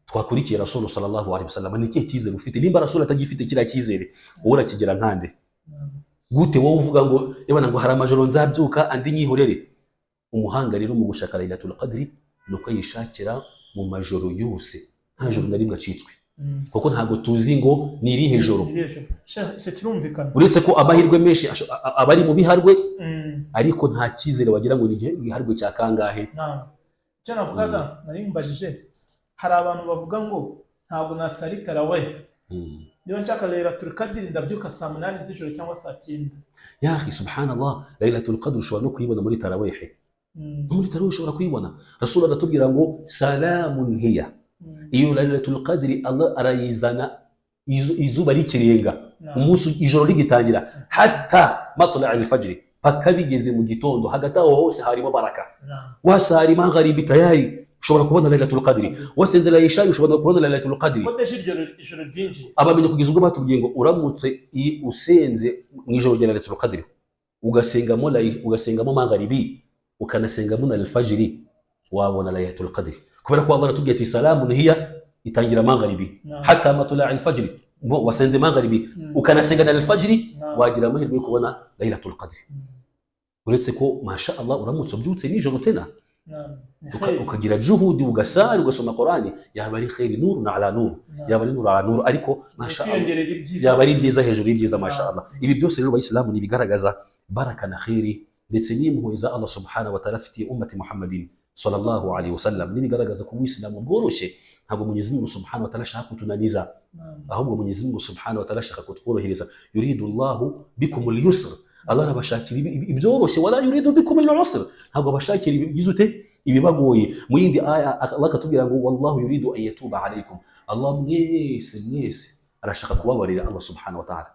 Twakurikiye Rasulu sallallahu alaihi wasallam, ni ikihe cyizere ufite? Nimba Rasulu atagifite kiriya cyizere, wowe urakigira nkande gute? Wowe uvuga ngo ebana ngo hari amajoro nzabyuka andi nyihorere. Umuhanga rero mu gushaka Lailatul Qadri ni uko yishakira mu majoro yose, nta joro na rimwe acitswe. Kuko ntabwo tuzi ngo ni irihe joro. Ni irihe joro? Icyo kirumvikana. Uretse ko amahirwe menshi aba ari mu biharwe, ariko nta cyizere wagira ngo ni igiharwe cya kangahe. Naam. Icyo navugaga, nari mbajije, hari abantu bavuga ngo ntabwo nasari tarawih, niba nshaka Lailatul Qadr ndabyuka saa 8 z'ijoro cyangwa saa 9. Ya akhi, subhanallah, Lailatul Qadr ushobora no kuyibona muri tarawehe. No muri tarawehe ushobora kuyibona. Rasul aratubwira ngo salamun hiya. Iyo Lailatul Qadr Allah arayizana izuba rikirenga, umunsi ijoro rigitangira, hatta matla al-fajr, paka bigeze mu gitondo. Hagati aho hose harimo baraka. Wasari magharibi tayari ushobora kubona Lailatul Qadr, wasenze isha ushobora kubona Lailatul Qadr. Ko deje iryo ijoro ryinjiye. Abamenye kugeza ubwo batubwiye ngo uramutse usenze mu ijoro rya Lailatul Qadr, ugasengamo magharibi, ukanasengamo na alfajiri, wabona Lailatul Qadr, kubera ko Allah aratubwiye ati salamun hiya, itangira magharibi hatta matla alfajiri. Ngo wasenze magharibi, ukanasenga na alfajiri, wagira amahirwe yo kubona Lailatul Qadr. Uretse ko masha Allah uramutse ubyutse nijoro tena Ni kheri. ukagira juhudi, ugasali, ugasoma Qur'ani, yaba ari kheri, nuru na ala nuru, yaba ari nuru ala nuru. Ariko masha Allah kwiyongerera ibyiza. Yaba ari byiza hejuru y'ibyiza, masha Allah. Ibi byose rero bayisilamu ni ibigaragaza baraka na kheri ndetse n'impuhwe za Allah subhanahu wa ta'ala afitiye ummati Muhammadin sallallahu alaihi wasallam, n'ibigaragaza ko ubuyisilamu bworoshye. Ntabwo Mwenyezi Mungu subhanahu wa ta'ala ashaka kutunaniza, ahubwo Mwenyezi Mungu subhanahu wa ta'ala ashaka kutworohereza. Yuridu Allahu bikumul yusr, Allah arabashakira ibyoroshye, wala yuridu bikumul usr, ntabwo abashakira ibigize ute ibibagoye. Mu yindi aya Allah akatubwira ngo wallahu yuridu an yatuba alaykum, Allah mwese mwese arashaka kubabarira, Allah subhanahu wa ta'ala.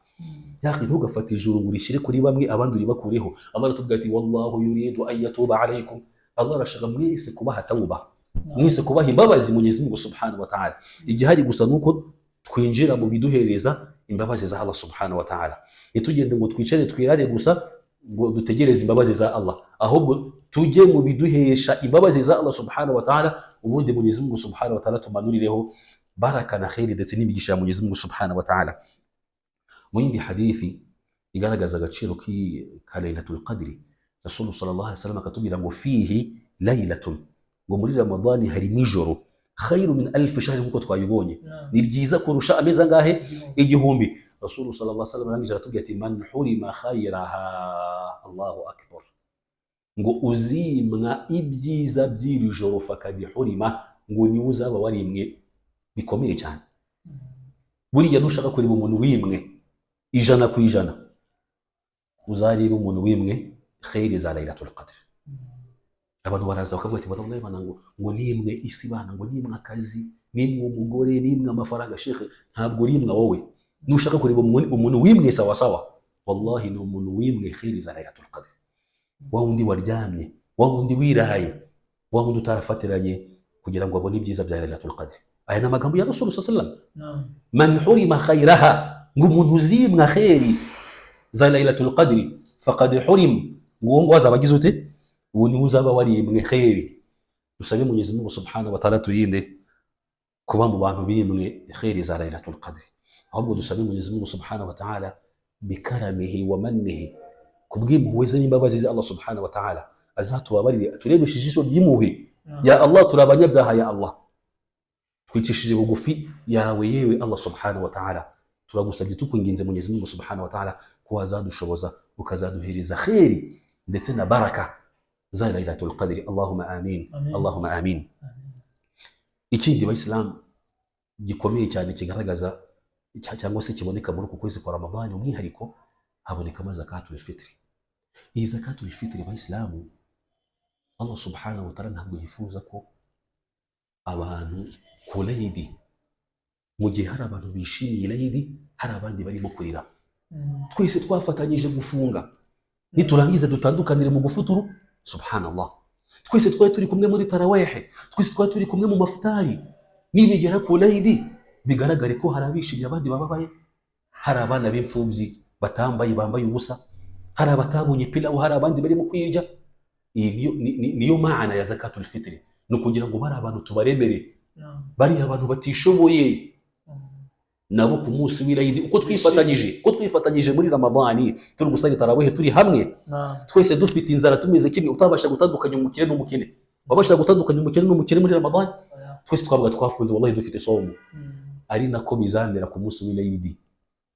Ya akhi, ntugafate ijuru ngo urishyire kuri bamwe abandi uribakureho. Allah aratubwira ati wallahu yuridu an yatuba alaykum, Allah arashaka mwese kubaha tawuba, mwese kubaha imbabazi Mwenyezi Mungu subhanahu wa ta'ala. Igihari gusa nuko twinjira mu biduhereza imbabazi za Allah subhanahu wa ta'ala. Ntitugende ngo twicare twirare gusa ngo dutegereze imbabazi za Allah, ahubwo tujye mu biduhesha imbabazi za Allah subhanahu wa ta'ala, ubundi Mwenyezi Mungu subhanahu wa ta'ala tumanurireho baraka na kheri ndetse n'imigisha ya Mwenyezi Mungu subhanahu wa ta'ala. Mu yindi hadithi igaragaza agaciro ka Lailatul Qadri, Rasul sallallahu alaihi wasallam akatubwira ngo fihi laylatun, ngo muri Ramadani harimo ijoro khairu min alfi shahr, nkuko twabibonye, ni byiza kurusha amezi angahe? 1000. Rasul sallallahu alaihi wasallam arangije aratubwira ati man hurima khairaha, Allahu akbar, ngo uzimwa ibyiza by'iri joro, fakadi hurima, ngo niwe uzaba warimwe bikomeye cyane. Buriya nushaka kureba umuntu wimwe 100%, uzareba umuntu wimwe kheri za Lailatul Qadr. Abantu baraza bakavuga ati wallahi bana, ngo nimwe isi bana, ngo nimwe akazi, nimwe umugore, nimwe amafaranga. Shekhe, ntabwo urimwa wowe. Nushaka kureba umuntu wimwe sawa sawa, wallahi ni umuntu wimwe kheri za Lailatul Qadr, wa wundi waryamye, wa wundi wiraye, wa wundi utarafatiranye kugira ngo abone ibyiza bya Lailatul Qadr. Aya ni amagambo ya Rasul sallallahu alaihi wasallam, man hurima khairaha, ngo umuntu uzimwa kheri za Lailatul Qadr, faqad hurim, ngo ngo azaba agize ute? Uwo niwe uzaba warimwe kheri. Dusabe Mwenyezi Mungu subhanahu wa ta'ala turinde kuba mu bantu bimwe kheri za Lailatul Qadr, ahubwo dusabe Mwenyezi Mungu subhanahu wa ta'ala bikaramihi wa mannihi, kubw'impuhwe ze n'imbabazi ze, Allah subhanahu wa ta'ala azatubabarire, aturebeshe ijisho ry'impuhwe. Ya Allah, turi abanyabyaha, ya Allah, twicishije bugufi yawe. Yewe Allah subhanahu wa ta'ala, turagusabye, tukwinginze Mwenyezi Mungu subhanahu wa ta'ala ko wazadushoboza ukazaduhereza kheri ndetse na baraka za Lailatul Qadr. Allahumma amin. Amin. Allahumma amin. Ikindi bayisilamu gikomeye cyane kigaragaza cyangwa se kiboneka muri uku kwezi kwa Ramadani, umwihariko habonekamo zakatul fitri. Iyi zakatul fitri bayisilamu, Allah subhanahu wa ta'ala ntabwo yifuza ko abantu ku layidi, mu gihe hari abantu bishimiye layidi, hari abandi barimo kurira. Twese twafatanyije gufunga, niturangiza dutandukanire mu gufuturu? Subhanallah, twese twari turi kumwe muri tarawehe, twese twari turi kumwe mu mafutari, nibigera ku layidi bigaragare ko hari abishimye abandi bababaye, hari abana b'imfubyi batambaye, bambaye ubusa, hari abatabonye pilawu, hari abandi barimo kuyirya. Iyi niyo maana ya zakatul fitri, ni ukugira ngo bari abantu tubaremere, bari abantu batishoboye nabo ku munsi w'irayidi uko twifatanyije muri Ramadani turi gusanya tarawehe turi hamwe, twese dufite inzara, tumeze kimwe, utabasha gutandukanya umukire n'umukene. Wabasha gutandukanya umukene n'umukene muri Ramadani? Twese twabaga twafunze, wallahi dufite somo. Ari nako bizamera ku munsi w'Ilayidi.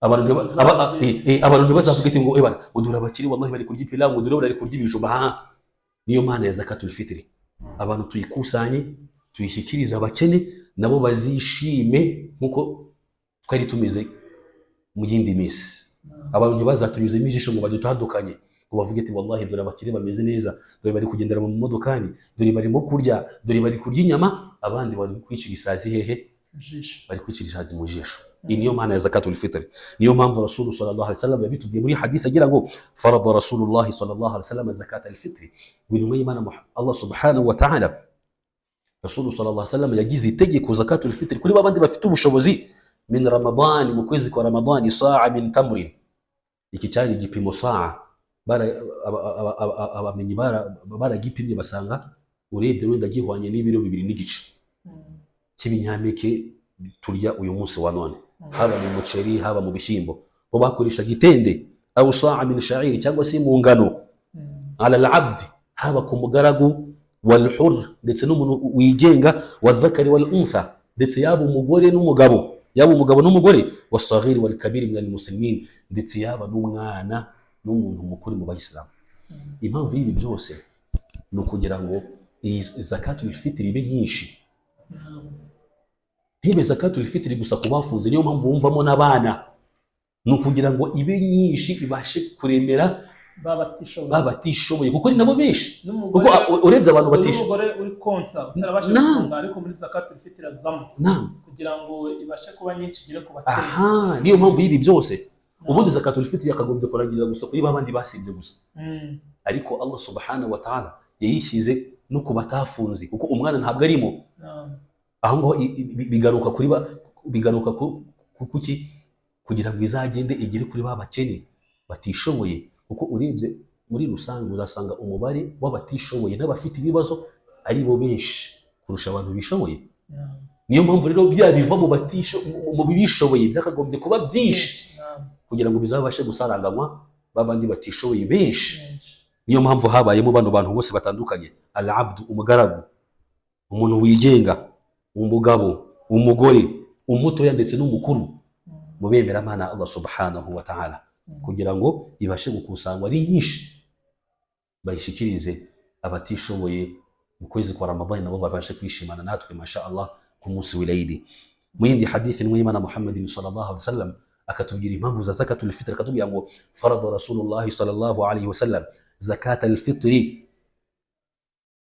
Abantu ntibazavuga ati ngo ebana, ngo dore abakire, wallahi, bari kurya ipilawu, ngo dore bari kurya ibijumba. Ha, niyo maana ya zakatul fitri. Abantu tuyikusanye, tuyishyikirize abakene, nabo bazishime nk'uko twari tumeze mu yindi minsi. Abantu ntibazatunyuzemo ijisho ngo badutandukanye, ngo bavuge ati: "Wallahi, dore abakire bameze neza, dore bari kugendera mu modokari, dore barimo kurya, dore bari kurya inyama, abandi bari kwicira isazi hehe?" Ijisho. Bari kwicira isazi mu jisho. Iyi niyo maana ya zakatul fitri. Niyo mpamvu Rasulu sallallahu alaihi wasallam yabitubwiye muri hadith agira ngo: "Farada Rasulullah sallallahu alaihi wasallam zakat al-fitri." Ngo intumwa y'Imana Allah subhanahu wa ta'ala, Rasulu sallallahu alaihi wasallam, yagize itegeko zakatul fitri kuri babandi bafite ubushobozi, min Ramadan, mu kwezi kwa Ramadan, saa min tamrin. Iki cyari igipimo saa. Abamenyi baragipimye, basanga urebye wenda gihwanye n'ibiro 2.5 cy'ibinyampeke turya uyu munsi wa none, haba mu muceri, haba mu bishyimbo. Bo bakoreshaga itende, aw saa min sha'iri, cyangwa se mu ngano, ala al-abd, haba ku mugaragu, wal hur, ndetse n'umuntu wigenga, wadhakari wal untha, ndetse yaba umugore n'umugabo, yaba umugabo n'umugore, wasaghiri wal kabiri min al muslimin, ndetse yaba n'umwana n'umuntu mukuru mu bayisilamu. Impamvu y'ibi byose ni ukugira ngo iyi zakatul fitri ibe nyinshi, ntibe zakatul fitri gusa ku bafunze. Niyo mpamvu wumvamo n'abana, ni ukugira ngo ibe nyinshi, ibashe kuremera baba batishoboye, baba batishoboye, kuko ni nabo benshi, n'umugore kuko urebye abantu batishoboye n'umugore uri konsa utarabasha gufunga, ariko muri zakatul fitri azamo kugira ngo ibashe kuba nyinshi, igere ku bakene. Aha niyo mpamvu y'ibi byose. Ubundi zakatul fitri yakagombye kurangirira gusa kuri ba bandi basibye gusa, ariko Allah subhanahu wa ta'ala yayishyize no ku batafunze, kuko umwana ntabwo arimo. Aho ngaho bigaruka kuri ba, bigaruka kuki? Kugira ngo izagende igere kuri ba bakene batishoboye, kuko urebye muri rusange uzasanga umubare w'abatishoboye n'abafite ibibazo ari bo benshi kurusha abantu bishoboye. Niyo mpamvu rero bya biva mu bishoboye byakagombye kuba byinshi, kugira ngo bizabashe gusaranganywa ba bandi batishoboye benshi. Niyo mpamvu habayemo bano bantu bose batandukanye: al abdu, umugaragu, umuntu wigenga, umugabo, umugore, umutoya ndetse n'umukuru mu bemeramana Allah subhanahu wa ta'ala, kugira ngo ibashe gukusanywa ari nyinshi, bayishyikirize abatishoboye mu kwezi kwa Ramadani, nabo babashe kwishimana natwe, masha Allah, ku munsi w'Ilayidi. Mu yindi hadithi, n'Imana Muhammadin sallallahu alaihi wasallam akatubwira impamvu za zakatul fitr, akatubwira ngo: "Farada Rasulullah sallallahu alaihi wasallam zakat al-fitri."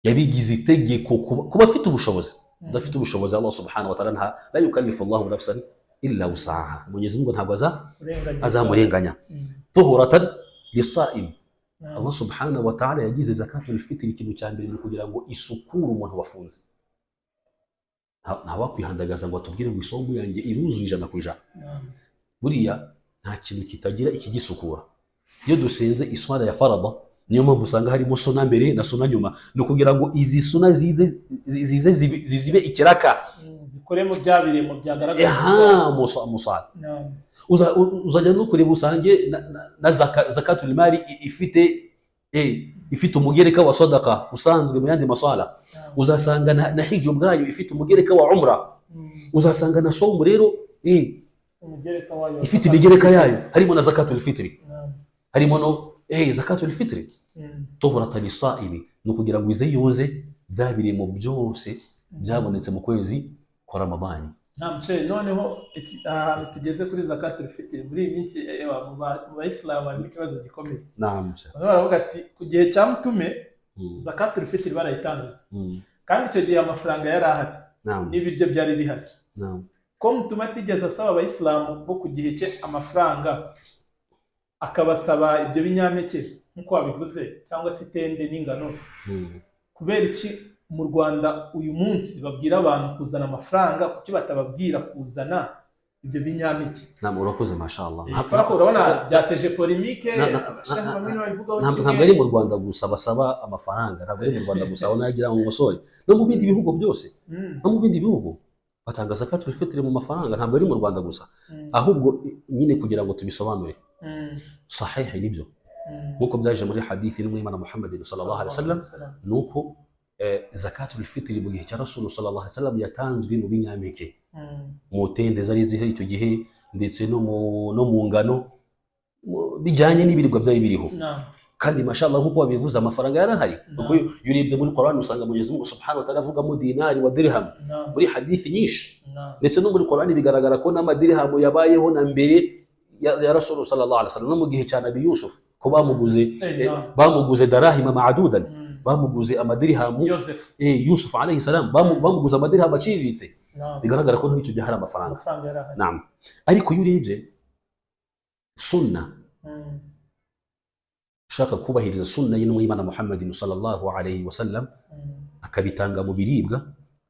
Yabigize itegeko kuba afite ubushobozi. Udafite ubushobozi, Allah subhanahu wa ta'ala nta la yukallifu Allahu nafsan illa wusaha, Mwenyezi Mungu ntabwo aza Kurenganya. azamurenganya. Tuhuratan lisaim. Allah subhanahu wa ta'ala yagize zakatul fitri, ikintu cya mbere ni ukugira ngo isukure umuntu wafunze. Ntawakwihandagaza ngo atubwire ngo isombe yanjye iruzuye 100%. Buriya nta kintu kitagira ikigisukura. Iyo dusenze iswara ya farada, niyo mpamvu usanga harimo suna mbere na suna nyuma, ni ukugira ngo izi suna zize zizibe ikiraka. Zikoremo bya biremo byagaragaye. Aha musala. Uzajya no kureba usange na zakatul mali ifite umugereka wa sadaka usanzwe mu yandi masala. Uzasanga na hija ubwayo ifite umugereka wa umra. Uzasanga na somu rero Umugereka wayo. ifite imigereka yayo, harimo na zakatul fitri, harimo no zakatul fitri tuhurata lisaimi, ni ukugira ngo ize yoze bya biremo byose byabonetse mu kwezi kwa Ramadani. Nta mshe, noneho ahantu tugeze kuri zakatul fitri muri iyi minsi, mu bayisilamu harimo ikibazo gikomeye. Naam. Bamwe baravuga ati ku gihe cya Mutume zakatul fitri barayitanze, kandi icyo gihe amafaranga yari ahari n'ibiryo byari bihari. Ko Mutume atigeze asaba abayisilamu bo ku gihe cye amafaranga, akabasaba ibyo binyampeke nk'uko wabivuze, cyangwa se itende n'ingano, kubera iki mu Rwanda uyu munsi babwira abantu kuzana amafaranga? Kuki batababwira kuzana ibyo binyampeke? Naam, urakoze, mashallah. Kubera ko urabona byateje polémique, abashehe bamwe babivugaho Ntabwo kimwe. ari mu Rwanda gusa basaba amafaranga, ntabwo ari mu Rwanda gusa. Aho nagira ngo ngosore, no mu bindi bihugu byose, no mu bindi bihugu batanga zakatul fitri mu mafaranga, ntabwo ari mu Rwanda gusa. Ahubwo nyine kugira ngo tubisobanure, sahihi nibyo, nk'uko byaje muri hadithi n'Imana Muhammad sallallahu alaihi wasallam, nuko Zakatul fitri mu gihe cya Rasulu sallallahu alaihi wasallam yatanzwe mu binyampeke, mu tende zari zihari icyo gihe, ndetse no mu ngano, bijyanye n'ibiribwa byari biriho. Kandi mashallah, nk'uko wabivuze, amafaranga yarahari, kuko iyo urebye muri Quran usanga Mwenyezi Mungu subhanahu wa ta'ala avugamo dinari wa dirham muri hadithi nyinshi, ndetse no muri Quran bigaragara ko n'amadirhamu yabayeho na mbere ya Rasulu sallallahu alaihi wasallam, no mu gihe cya Nabi Yusuf, ko bamuguze bamuguze darahima ma'dudan, bamuguze amadirhamu. Yosef. Yusuf alayhi salam, bamuguze amadirhamu aciriritse. Bigaragara ko n'icyo gihe hari amafaranga. Amafaranga yarahari. Naam, ariko iyo urebye sunna, ushaka kubahiriza sunna y'intumwa y'Imana Muhammadin sallallahu alayhi wasallam, akabitanga mu biribwa,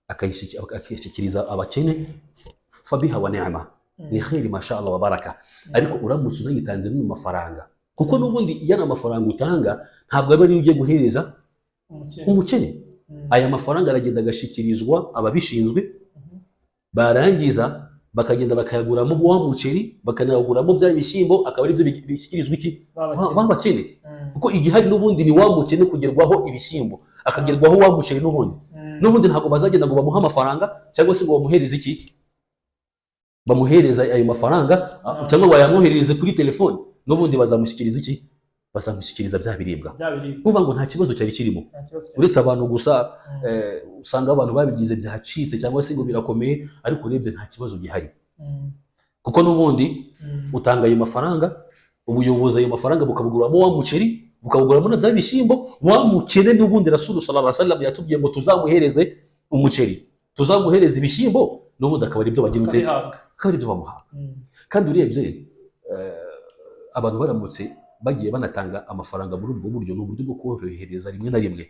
akayishyikiriza abakene, fabiha wa ni'ma, ni kheri, masha Allah wa baraka. Ariko uramutse unayitanze no mu mafaranga, kuko n'ubundi iyo ari amafaranga utanga, ntabwo aba ariyo ugiye guhereza umukene. Umukene. Aya mafaranga aragenda agashyikirizwa ababishinzwe, barangiza bakagenda bakayaguramo wa muceri, bakanayaguramo bya bishyimbo, akaba aribyo bishyikirizwa iki? Babakene. Ba bakene. Kuko igihari n'ubundi ni wa mukene kugerwaho ibishyimbo, akagerwaho wa muceri n'ubundi. N'ubundi ntabwo bazagenda ngo bamuhe amafaranga, cyangwa se ngo bamuhereze iki, bamuhereza ayo mafaranga, cyangwa bayamwoherereze kuri telefone. N'ubundi bazamushyikiriza iki? Bazamushyikiriza bya biribwa. Bya biribwa. Kuvuga ngo nta kibazo cyari kirimo, nta kibazo cyari. uretse abantu gusa usanga abantu babigize byacitse, cyangwa se ngo birakomeye, ariko urebye nta kibazo gihari, kuko n'ubundi utanga ayo mafaranga, ubuyobozi ayo mafaranga bukabuguramo wa muceri, bukawuguramo na bya bishyimbo. Wa mukene n'ubundi Rasulu sallallahu alaihi wasallam yatubwiye ngo tuzamuhereze umuceri, tuzamuhereze ibishyimbo, n'ubundi akaba aribyo bagira ute? Akabihabwa. Akaba aribyo bamuha. Kandi urebye, abantu baramutse bagiye banatanga amafaranga muri ubwo buryo, ni uburyo bwo korohereza rimwe na rimwe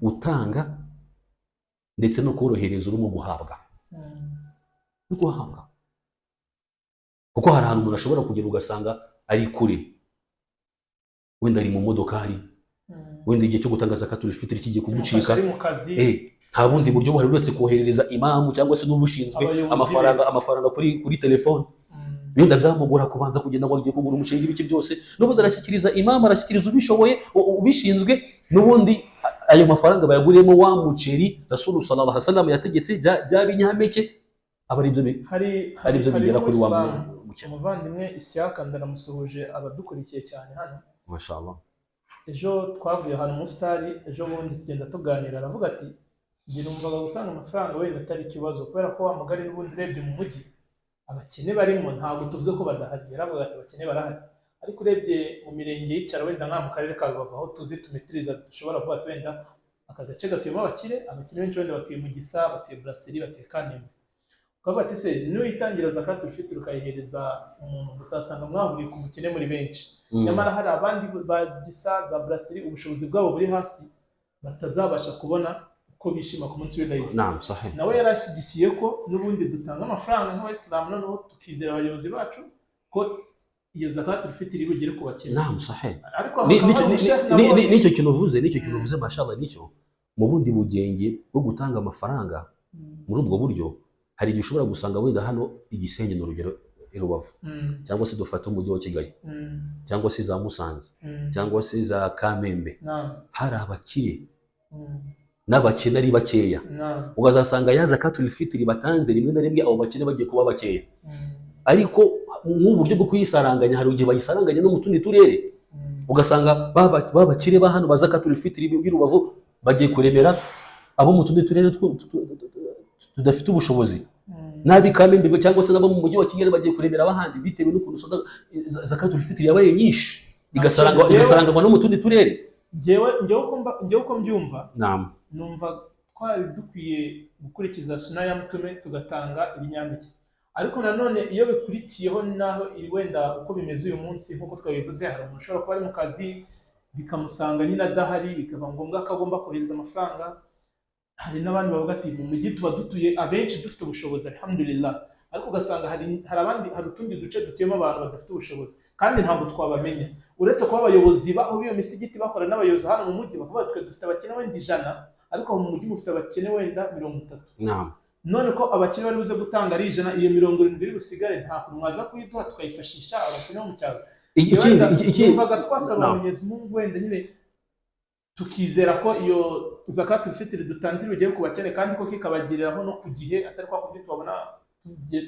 utanga, ndetse no korohereza urimo guhabwa, no guhabwa, kuko hari ahantu umuntu ashobora kugera ugasanga ari kure, wenda ari mu modokari, wenda igihe cyo gutanga zakatul fitri kigiye kumucika. Kimufasha ari mu kazi. Nta bundi buryo buhari uretse koherereza imamu cyangwa se n'ubushinzwe Abayobozi be. amafaranga kuri telefone. Wenda byamugora kubanza kugenda ngo agiye kugura umuceri n'ibiki byose. N'ubundi arashyikiriza imamu, arashyikiriza ubishoboye, ubishinzwe, n'ubundi ayo mafaranga bayaguriyemo wa muceri Rasulu sallallahu alaihi wasallam yategetse, bya binyampeke, aba aribyo hari aribyo hari bigera kuri wa n'umuyisilamu, mukene. Umuvandimwe Isiyaka, ndanamusuhuje, abadukurikiye cyane hano. Mashallah. Ejo twavuye ahantu mu sitari, ejo bundi tugenda tuganira, aravuga ati: "Njye numvaga gutanga amafaranga wenda atari ikibazo, kubera ko wa mugari n'ubundi urebye mu mujyi abakene barimo, ntabwo tuvuze ko badahari." Yaravuga ati: "Abakene barahari, ariko urebye mu mirenge y'icyaro, wenda nka mu karere ka Rubavu aho tuzi tumetiriza, dushobora kuvuga ati wenda aka gace gatuyemo abakire, abakire benshi wenda batuye mu Gisa, batuye Brasserie, batuye Kamembe." Ukavuga ati: "Se nuyitangira zakatul fitr ukayihereza umuntu gusa, asanga mwahuriye ku mukene muri benshi, nyamara hari abandi ba Gisa, za Brasserie, ubushobozi bwabo buri hasi, batazabasha kubona uko bishima ku munsi w'Ilayidi." Naam, sahih. Nawe yari ashyigikiye ko n'ubundi dutanga amafaranga nk'abayisilamu, noneho tukizera abayobozi bacu ko iyo zakatul fitr iri bugere ku bakene. Naam, sahih. Ariko hakaba hari umusheikh nabonye Nicyo kintu uvuze, mashallah, nicyo mu bundi bugenge bwo gutanga amafaranga muri ubwo buryo. Hari igihe ushobora gusanga wenda hano i Gisenyi, ni urugero, i Rubavu, cyangwa se dufate umujyi wa Kigali, cyangwa se za Musanze, cyangwa se za Kamembe, hari abakire n'abakene ari bakeya, ukazasanga ya zakatul fitri batanze, rimwe na rimwe abo bakene bagiye kuba bakeya. Ariko nk'uburyo bwo kuyisaranganya, hari igihe bayisaranganya no mu tundi turere, ugasanga ba bakire ba hano ba zakatul fitri b'i Rubavu bagiye kuremera abo mu tundi turere tudafite ubushobozi, n'ab'i Kamembe cyangwa se n'abo mu mujyi wa Kigali bagiye kuremera abahandi, bitewe n'ukuntu zakatul fitri yabaye nyinshi, igasaranganywa no mu tundi turere. Njyewe uko mbyumva, Naam. numva twari dukwiye gukurikiza suna ya Mutume, tugatanga ibinyampeke. Ariko nanone iyo bikurikiyeho, naho wenda uko bimeze uyu munsi, nk'uko twabivuze, hari umuntu ushobora kuba ari mu kazi, bikamusanga nyine adahari, bikaba ngombwa ko agomba kohereza amafaranga. Hari n'abandi bavuga ati: "Mu mujyi tuba dutuye abenshi dufite ubushobozi, alhamdulillah," ariko ugasanga hari abandi, hari utundi duce dutuyemo abantu badafite ubushobozi, kandi ntabwo twabamenya, uretse kuba abayobozi baho b'iyo misigiti bakora n'abayobozi hano mu mujyi, bakavuga: "Twe dufite abakene wenda 100, ariko mu mujyi mufite abakene wenda 30." Naam. None ko abakene bari buze gutanga ari 100, iyo 70 iri busigare, nta kuntu mwaza kuyiduha tukayifashisha abakene bo mu cyaro? Ikindi Wenda ikindi numvaga twasaba Naam. Mwenyezi Mungu wenda nyine. Tukizera ko iyo zakatul fitiri dutanze bigiye ku bakene, kandi ko kikabagiriraho no ku gihe, atari kwa kundi tubabona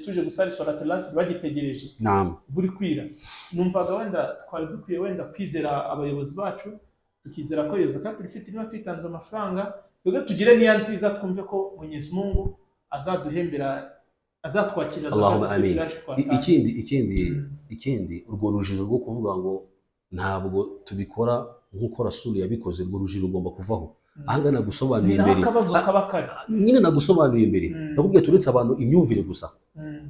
tuje gusara salatul asr bagitegereje buri kwira. Numvaga wenda twari dukwiye wenda kwizera abayobozi bacu, tukizera ko iyo zakatul fitiri niba tuyitanze amafaranga, twebwe tugire niya nziza, twumve ko Mwenyezi Mungu azaduhembera, azatwakira Allahumma zakatul fitiri amin. yacu twatanze. Ikindi ikindi, urwo rujijo rwo kuvuga ngo ntabwo tubikora nk'uko Rasulu yabikoze, urwo rujijo rugomba kuvaho. Ahangaha Ni nagusobanuriye naho mbere. akabazo kaba kari. Nyine nagusobanuriye mbere, nakubwiye turetse abantu imyumvire gusa.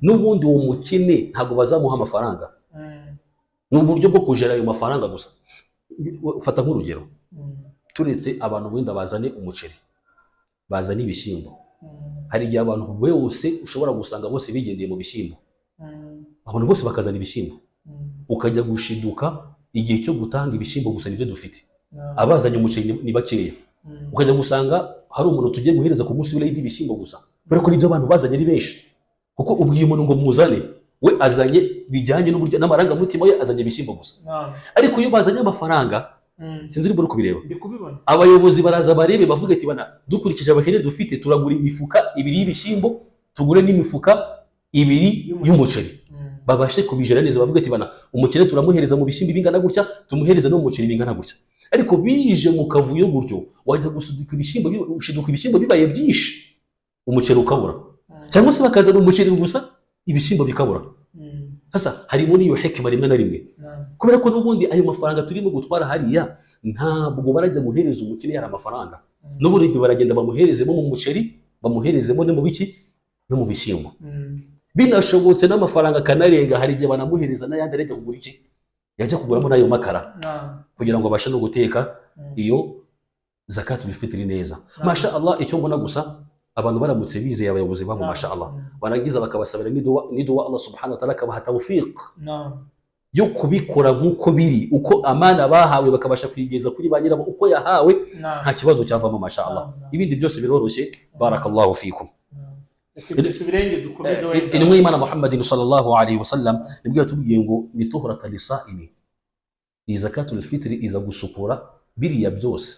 N'ubundi uwo mukene ntabwo bazamuha amafaranga, ni uburyo bwo kujera ayo mafaranga gusa. Fata nk'urugero, turetse abantu wenda bazane umuceri, bazane ibishyimbo, hari igihe abantu bose ushobora gusanga bose bigendeye mu bishyimbo, abantu bose bakazana ibishyimbo, ukajya gushiduka igihe cyo gutanga ibishyimbo gusa nibyo dufite, abazanye umuceri ni bakeya. Ukajya gusanga hari umuntu tugiye guhereza ku munsi w'Eid ibishyimbo gusa, kubera ko nibyo abantu bazanye ari benshi. Kuko ubwiye umuntu ngo muzane, we azanye bijyanye n'uburyo n'amarangamutima ye, azanye ibishyimbo gusa. Ariko iyo bazanye amafaranga, sinzi niba uri kubireba. Ndi kubibona. Abayobozi baraza barebe, bavuga ati: "Bana, dukurikije abakene dufite, turagura imifuka 2 y'ibishyimbo, tugure n'imifuka 2 y'umuceri." y'umuceri. Babashe kubijera neza, bavuga ati: "Bana, umukene turamuhereza mu bishyimbo bingana gutya, tumuhereza no mu muceri bingana gutya." Ariko bije mu kavuyo gutyo, wajya gusudika ibishyimbo, ushiduka ibishyimbo bibaye byinshi, umuceri ukabura, cyangwa se bakazana umuceri gusa, ibishyimbo bikabura. Sasa harimo n'iyo hekima rimwe na rimwe, kubera ko n'ubundi ayo mafaranga turimo gutwara hariya, ntabwo barajya guhereza umukene yari amafaranga. N'ubundi baragenda bamuherezemo mu muceri, bamuherezemo no mu biki, no mu bishyimbo. Binashobotse n'amafaranga akanarenga, hari igihe banamuhereza n'ayandi arajya kugura iki, yajya kuguramo n'ayo makara, kugira ngo abashe no guteka iyo zakatul fitri neza. Masha Allah, icyo mbona gusa, abantu baramutse bizeye abayobozi babo, masha Allah, barangiza bakabasabira n'iduwa, Allah subhanahu wa ta'ala akabaha tawfiq yo kubikora nk'uko biri, uko amana bahawe bakabasha kuyigeza kuri ba nyirabo uko yahawe, nta kibazo cyavamo, masha Allah. Ibindi byose biroroshye. Barakallahu fikum. Reka ibyo tubirenge, dukomeze wenda. Intumwa y'Imana Muhammadin sallallahu alaihi wasallam nibwo yatubwiye ngo ni tuhrata lisaimi. Iyi zakatul fitri iza gusukura biriya byose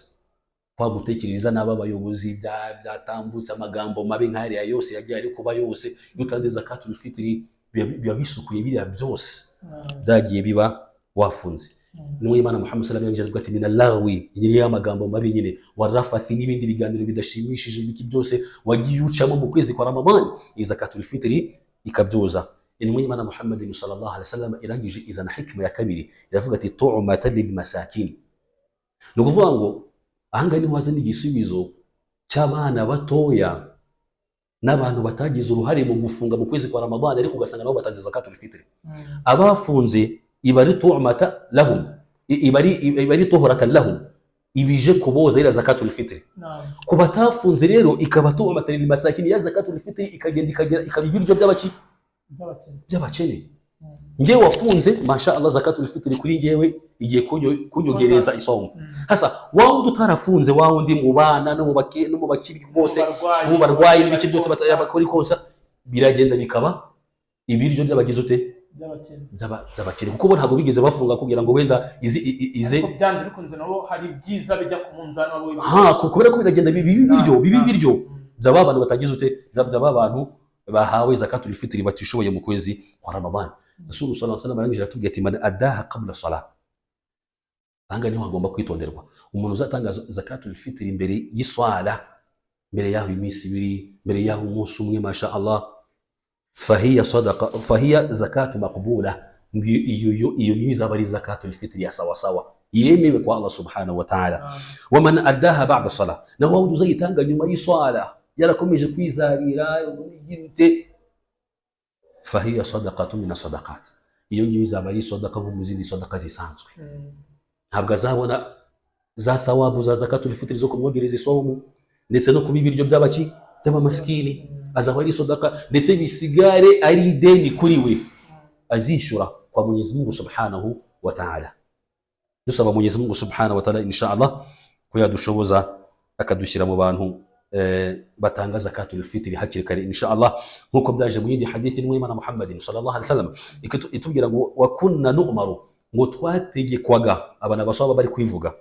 kwa gutekereza n'aba bayobozi byatambutse, amagambo mabi nk'ariya yose yagiye ari kuba yose. Iyo utanze zakatul fitri, biba bisukuye biriya byose byagiye biba wafunze. Intumwa y'Imana Muhammad sallallahu alaihi wasallam ati: "Mina lagwi", nyine y'amagambo mabi nyine, warafathi, n'ibindi biganiro bidashimishije, ibiki byose wagiye ucamo mu kwezi kwa Ramadhan, iyi zakatul fitri ikabyoza. Intumwa y'Imana Muhammad sallallahu alaihi wasallam irangije izana hikma ya kabiri, iravuga ati: "Tu'matan lil masakin." Ni ukuvuga ngo ahangaha niho hazana igisubizo cy'abana batoya n'abantu batagize uruhare mu gufunga mu kwezi kwa Ramadhan, ariko ugasanga nabo batanze zakatul fitri. Abafunze iba ari tu'mata lahum, iba ari tuhuratan lahum, ibije kuboza iriya zakatul fitri. Ku batafunze rero ikaba tu'mata lil masakin, ya zakatul fitri ikagenda ikagera ikaba ibiryo by'abaki? By'abakene. By'abakene. Ngewe wafunze, masha Allah, zakatul fitri kuri ngewe igiye kunyogereza isomo. Hasa wa wundi utarafunze, wa wundi mu bana no mu bakiri bose, mu barwayi n'ibiki byose bakora konsa, biragenda bikaba ibiryo by'abagize ute? By'abakene. By'abakene, kuko bo ntabwo bigeze bafunga kugira ngo wenda izi ize. Ariko byanze bikunze nabo hari ibyiza bijya ku munzani wabo. Ha, kubera ko biragenda biba ibiryo, biba ibiryo by'aba bantu batagize ute, by'aba bantu bahawe zakatul fitri batishoboye mu kwezi kwa Ramadhan. Rasul sallallahu alaihi wasallam arangije aratubwira ati: "Man adaha qabla salah." Ahangaha niho hagomba kwitonderwa. Umuntu uzatanga zakatul fitri imbere y'iswala, mbere yaho iminsi 2, mbere yaho umunsi umwe, masha Allah, fahiya sadaqa, fahiya zakatu maqbula. Iyo niyo izaba ari zakatul fitri ya sawasawa yemewe kwa Allah subhanahu wa ta'ala. Waman addaha ba'da salah, naho wundi uzayitanga nyuma y'iswala, yarakomeje kwizarira ute, fahiya sadaqatu min sadaqat, iyo ngiyo izaba ari sadaka nko mu zindi sadaka zisanzwe. Ntabwo azabona za thawabu za zakatul fitri zo kumwogereza isomu, ndetse no kuba ibiryo by'abaki, by'abamasikini. Azaba ari sadaka, ndetse bisigare ari ideni kuri we azishyura kwa Mwenyezi Mungu subhanahu wa ta'ala. Dusaba Mwenyezi Mungu subhanahu wa ta'ala, insha Allah, ko yadushoboza akadushyira mu bantu batanga zakatul fitri hakiri kare, insha Allah, nkuko byaje mu yindi hadithi n'Imana Muhammadin sallallahu alaihi wasallam itubwira ngo: "Wa kunna nu'maru." Ngo twategekwaga, aba ni abaswahaba bari kwivuga,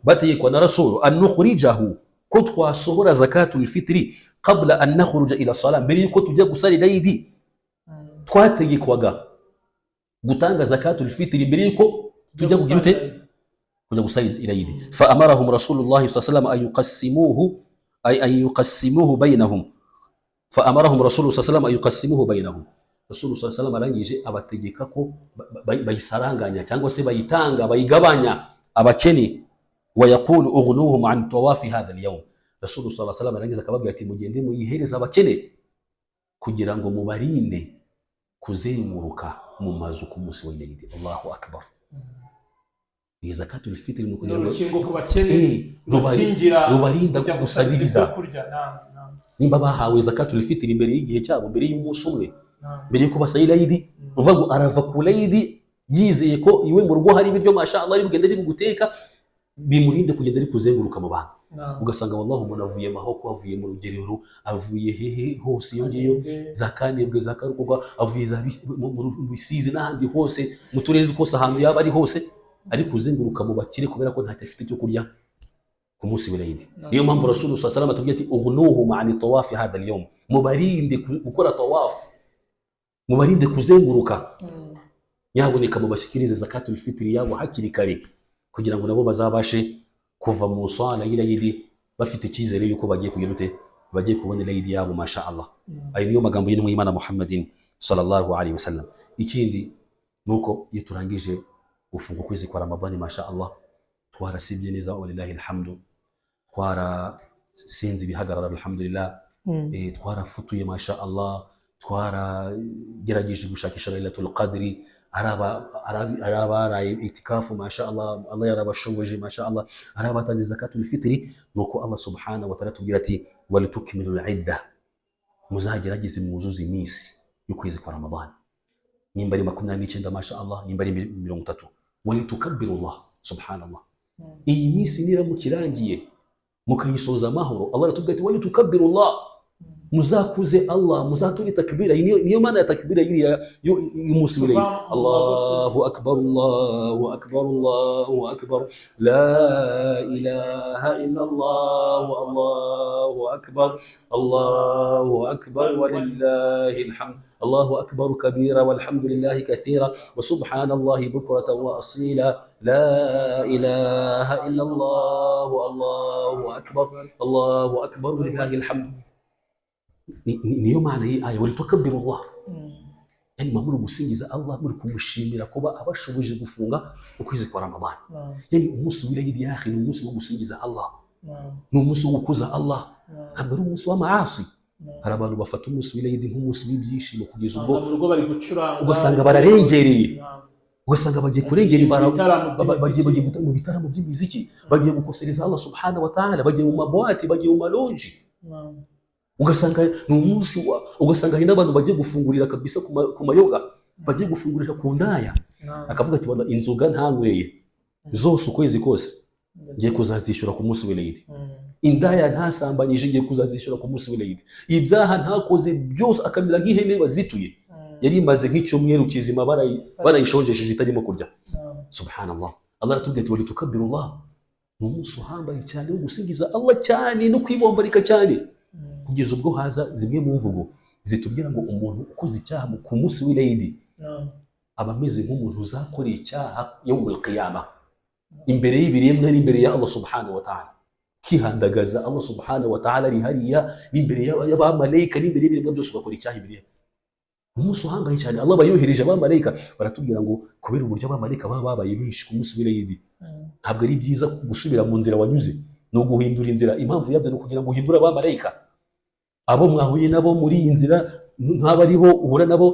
bategekwa na Rasulu, an nukhrijahu, ko twasohora zakatul fitri, qabla an nakhruja ila sala, mbere yuko tujya gusarira Idi. Twategekwaga gutanga zakatul fitri mbere yuko tujya kugira ute? Kujya gusarira Idi. Fa amarahum Rasulullah sallallahu alaihi wasallam an yuqassimuhu, ay an yuqassimuhu bainahum. Fa amarahum Rasulullah sallallahu alaihi wasallam an yuqassimuhu bainahum. Rasulullah sallallahu alaihi wasallam arangije abategeka ko bayisaranganya cyangwa se bayitanga, bayigabanya abakene. Wa yaqulu ughnuhum an tawafi hadha al-yawm. Rasulullah sallallahu alaihi wasallam arangiza akababwira ati: "Mugende muyihereze abakene kugira ngo mubarinde kuzenguruka mu mazu ku munsi w'Eid." Allahu akbar! Iyi zakatul fitri ni ukugira ngo Urukingo ku bakene, rubakingira, rubarinda kujya gusabiriza. Ibyo kurya. Naam, naam. Nimba bahawe zakatul fitri imbere y'igihe cyabo, mbere y'umunsi umwe, mbere yuko basayira Idi, uvuga ngo arava ku Idi yizeye ko iwe mu rugo hari ibiryo, masha Allah, ari bugende ari buguteka bimurinde kugenda ari kuzenguruka mu bantu. Ugasanga wallahi umuntu avuye Mahoko, avuye mu Rugerero, avuye hehe hose iyo ngiyo, za Kanebwe, za Karukorwa, avuye za mu Bisizi n'ahandi hose, mu turere twose, ahantu yaba ari hose, ari kuzenguruka mu bakire kubera ko ntacyo afite cyo kurya ku munsi w'Eid. Niyo mpamvu Rasul sallallahu alaihi wasallam atubwira ati: "Ughnuhum an tawafi hadha al-yawm", mubarinde gukora tawafu, mubarinde kuzenguruka, nyaboneka mubashyikirize zakatul fitri yabo hakiri kare kugira ngo nabo bazabashe kuva mu swala y'Eid bafite icyizere yuko bagiye kugira ute? Bagiye kubona Eid yabo, masha Allah. Ayo niyo magambo y'intumwa y'Imana Muhammadin sallallahu alaihi wasallam. Ikindi nuko iyo turangije gufunga ukwezi kwa Ramadani, masha Allah, twarasibye neza, walillahi alhamdu, twarasinze ibihagarara, alhamdulillah, twarafutuye, masha Allah, twaragerageje gushakisha Lailatul Qadri, ari abaraye itikafu, masha Allah, Allah yarabashoboje, masha Allah, ari abatanze zakatul fitri. Nuko Allah subhanahu wa ta'ala tubwira ati: "Walitukmilu idda", muzagerageze mwuzuze iminsi y'ukwezi kwa Ramadani, nimba ari 29, masha Allah, nimba ari 30. Walitukabbiru Allah, subhanallah. Iyi minsi niramuka irangiye mukayisoza amahoro, Allah aratubwira ati: "Walitukabbiru Allah", muzakuze Allah, muzature takbira. Iyi niyo maana ya takbira iriya y'umunsi w'Eid: Allahu akbar, Allahu akbar, Allahu akbar, la ilaha illa Allah, Allahu akbar, Allahu akbar, walillahi alhamd, Allahu akbar kabira, walhamdulillahi kathira, wa subhanallahi bukratan wa asila, la ilaha illa Allah, Allahu akbar, Allahu akbar, walillahi alhamd. Niyo maana y'iyi aya: walitukabbiru Allah, yani muba muri gusingiza Allah, muri kumushimira kuba abashoboje gufunga ukwezi kwa Ramadani. Yani umunsi w'Eid, ya akhi, ni umunsi wo gusingiza Allah, ni umunsi wo gukuza Allah, ntabwo ari umunsi w'amaasi. Hari abantu bafata umunsi w'Eid nk'umunsi w'ibyishimo kugeza ubwo Usanga mu rugo bari gucuranga, ugasanga bararengereye, ugasanga bagiye kurengera Mu bitaramo bagiye by'imiziki. Bagiye mu bitaramo by'imiziki, bagiye gukosereza Allah subhanahu wa ta'ala, bagiye mu maboîte, bagiye mu maloji. Ugasanga ni umunsi ugasanga hari n'abantu bagiye gufungurira kabisa ku mayoga, bagiye gufungurira ku ndaya. Akavuga ati: "Bana, inzoga ntanyweye zose ukwezi kose ngiye kuzazishyura ku munsi w'Eid. Indaya ntasambanyije ngiye kuzazishyura ku munsi w'Eid. Ibyaha ntakoze byose." Akamera nk'ihene bazituye, yari imaze nk'icyumweru kizima barayishonjesheje itarimo kurya. Subhanallah, Allah aratubwira ati: "Walitukabirullah". Ni umunsi uhambaye cyane wo gusingiza Allah cyane no kwibombarika cyane, kugeza ubwo haza zimwe mu mvugo zitubwira ngo umuntu ukoze icyaha ku munsi w'Eid aba ameze nk'umuntu uzakorera icyaha yawmul qiyama, imbere y'ibiremwa n'imbere ya Allah subhanahu wa ta'ala, kihandagaza Allah subhanahu wa ta'ala ari hariya, n'imbere y'abamarayika, n'imbere y'ibiremwa byose, ugakora icyaha imbere ye. Umunsi uhambaye cyane. Allah aba yohereje abamarayika. Baratubwira ngo kubera uburyo abamarayika baba babaye benshi ku munsi w'Eid, ntabwo ari byiza gusubira mu nzira wanyuze, ni uguhindura inzira. Impamvu yabyo ni ukugira ngo uhindure abamarayika, abo mwahuye nabo muri iyi nzira ntaba ari bo uhura nabo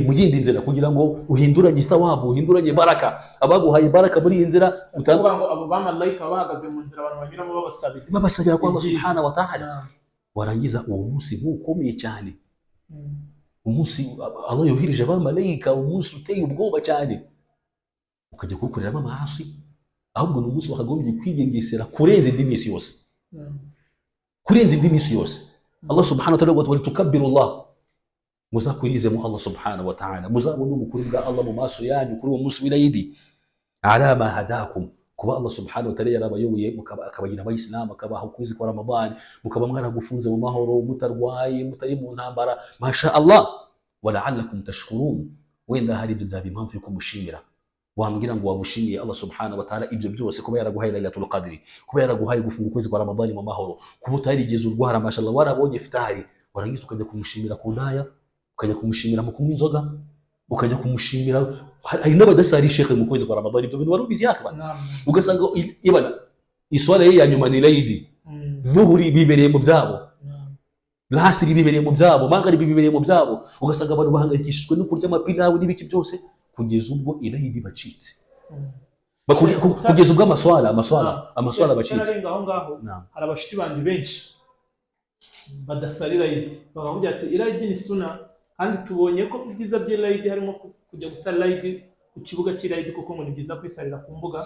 mu yindi nzira, kugira ngo uhinduranye thawabu, uhinduranye baraka, abaguhaye baraka muri iyi nzira Ukuvuga ngo abo bamarayika baba bahagaze mu nzira abantu banyuramo babasabira babasabira kwa Allah ibyiza. subhanahu wa ta'ala. Warangiza uwo munsi ntukomeye cyane, umunsi Allah yohereje abamarayika, umunsi uteye ubwoba cyane, ukajya kuwukoreramo amaasi. Ahubwo ni umunsi wakagombye kwigengesera kurenza indi minsi yose, kurenza indi minsi yose. Allah subhanahu wa ta'ala avuga ati: "Walitukabbiru Allah". Muzakwirizemo Allah subhanahu wa ta'ala, muzabone ubukuru bwa Allah mu maso yanyu kuri uwo munsi w'irayidi. Ala ma hadakum, kuba Allah subhanahu wa ta'ala yarabayoboye akabagira abayisilamu, akabaha ukwezi kwa Ramadani, mukaba mwaragufunze mu mahoro, mutarwaye, mutari mu ntambara, masha Allah. Walaalakum tashkurun, wenda hari ibyo byaba impamvu yo kumushimira. Wambwira ngo wamushimiye Allah subhanahu wa ta'ala ibyo byose, kuba yaraguhaye Lailatul Qadri, kuba yaraguhaye gufunga ukwezi kwa Ramadani mu mahoro, kuba utarigeze urwara, mashallah, warabonye iftari, warangiza ukajya kumushimira ku ndaya, ukajya kumushimira mu kunywa inzoga, ukajya kumushimira. Hari n'abadasari, shekhe, mu kwezi kwa Ramadani. Ibyo bintu wari ubizi yakaba? Naam. Ugasanga ibana iswala ye ya nyuma ni Layidi, dhuhuri bibereye mu byabo, Naam. lasiri bibereye mu byabo, magharibi bibereye mu byabo. Ugasanga abantu bahangayikishijwe no kurya amapilawu n'ibiki byose kugeza ubwo ilayidi bacitse. Kugeza ubwo amaswala bacitse. Utararenga aho ngaho, Naam. hari abashuti banjye benshi badasara irayidi, bakavuga ati irayidi ni suna, kandi tubonye ko mu byiza by'irayidi harimo kujya gusara irayidi ku kibuga cy'irayidi, kuko ngo ni byiza kwisarira ku mbuga.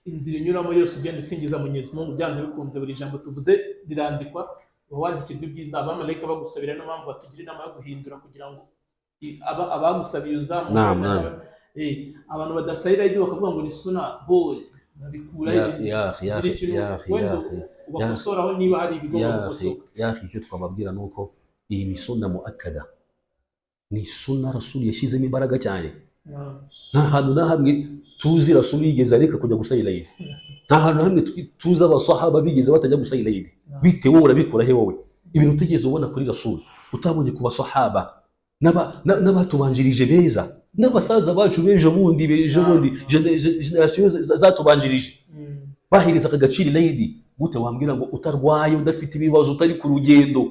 Inzira inyuramo yose ugenda usingiza Mwenyezi Mungu, byanze bikunze buri jambo tuvuze rirandikwa, uba wandikirwa ibyiza, abamarayika bagusabira. Niyo mpamvu batugira inama yo guhindura kugira ngo abagusabiye uzamuke. Naam, naam. Abantu badasara irayidi bakavuga ngo ni suna, bo babikura Ya ya akhi, ya gira akhi, ikintu ya akhi, wenda ya akhi, ubakosoraho niba hari ibigomba ya akhi, gukosoka. Ya akhi, icyo twababwira ni uko iyi ni sunna muakkada, ni sunna Rasuli yashyizemo imbaraga cyane. Nta hantu na hamwe tuzi Rasuli yigeze areka kujya gusaba ilayidi. Nta hantu na hamwe tuzi abasahaba bigeze batajya gusaba ilayidi. Bite wowe, urabikora he wowe ibintu utigeze ubona kuri Rasuli, utabonye ku basahaba n'abatubanjirije beza, n'abasaza bacu b'ejo bundi, b'ejo bundi, generasiyo zatubanjirije bahereza aka gaciro ilayidi? Gute wambwira ngo utarwaye, udafite ibibazo, utari ku rugendo,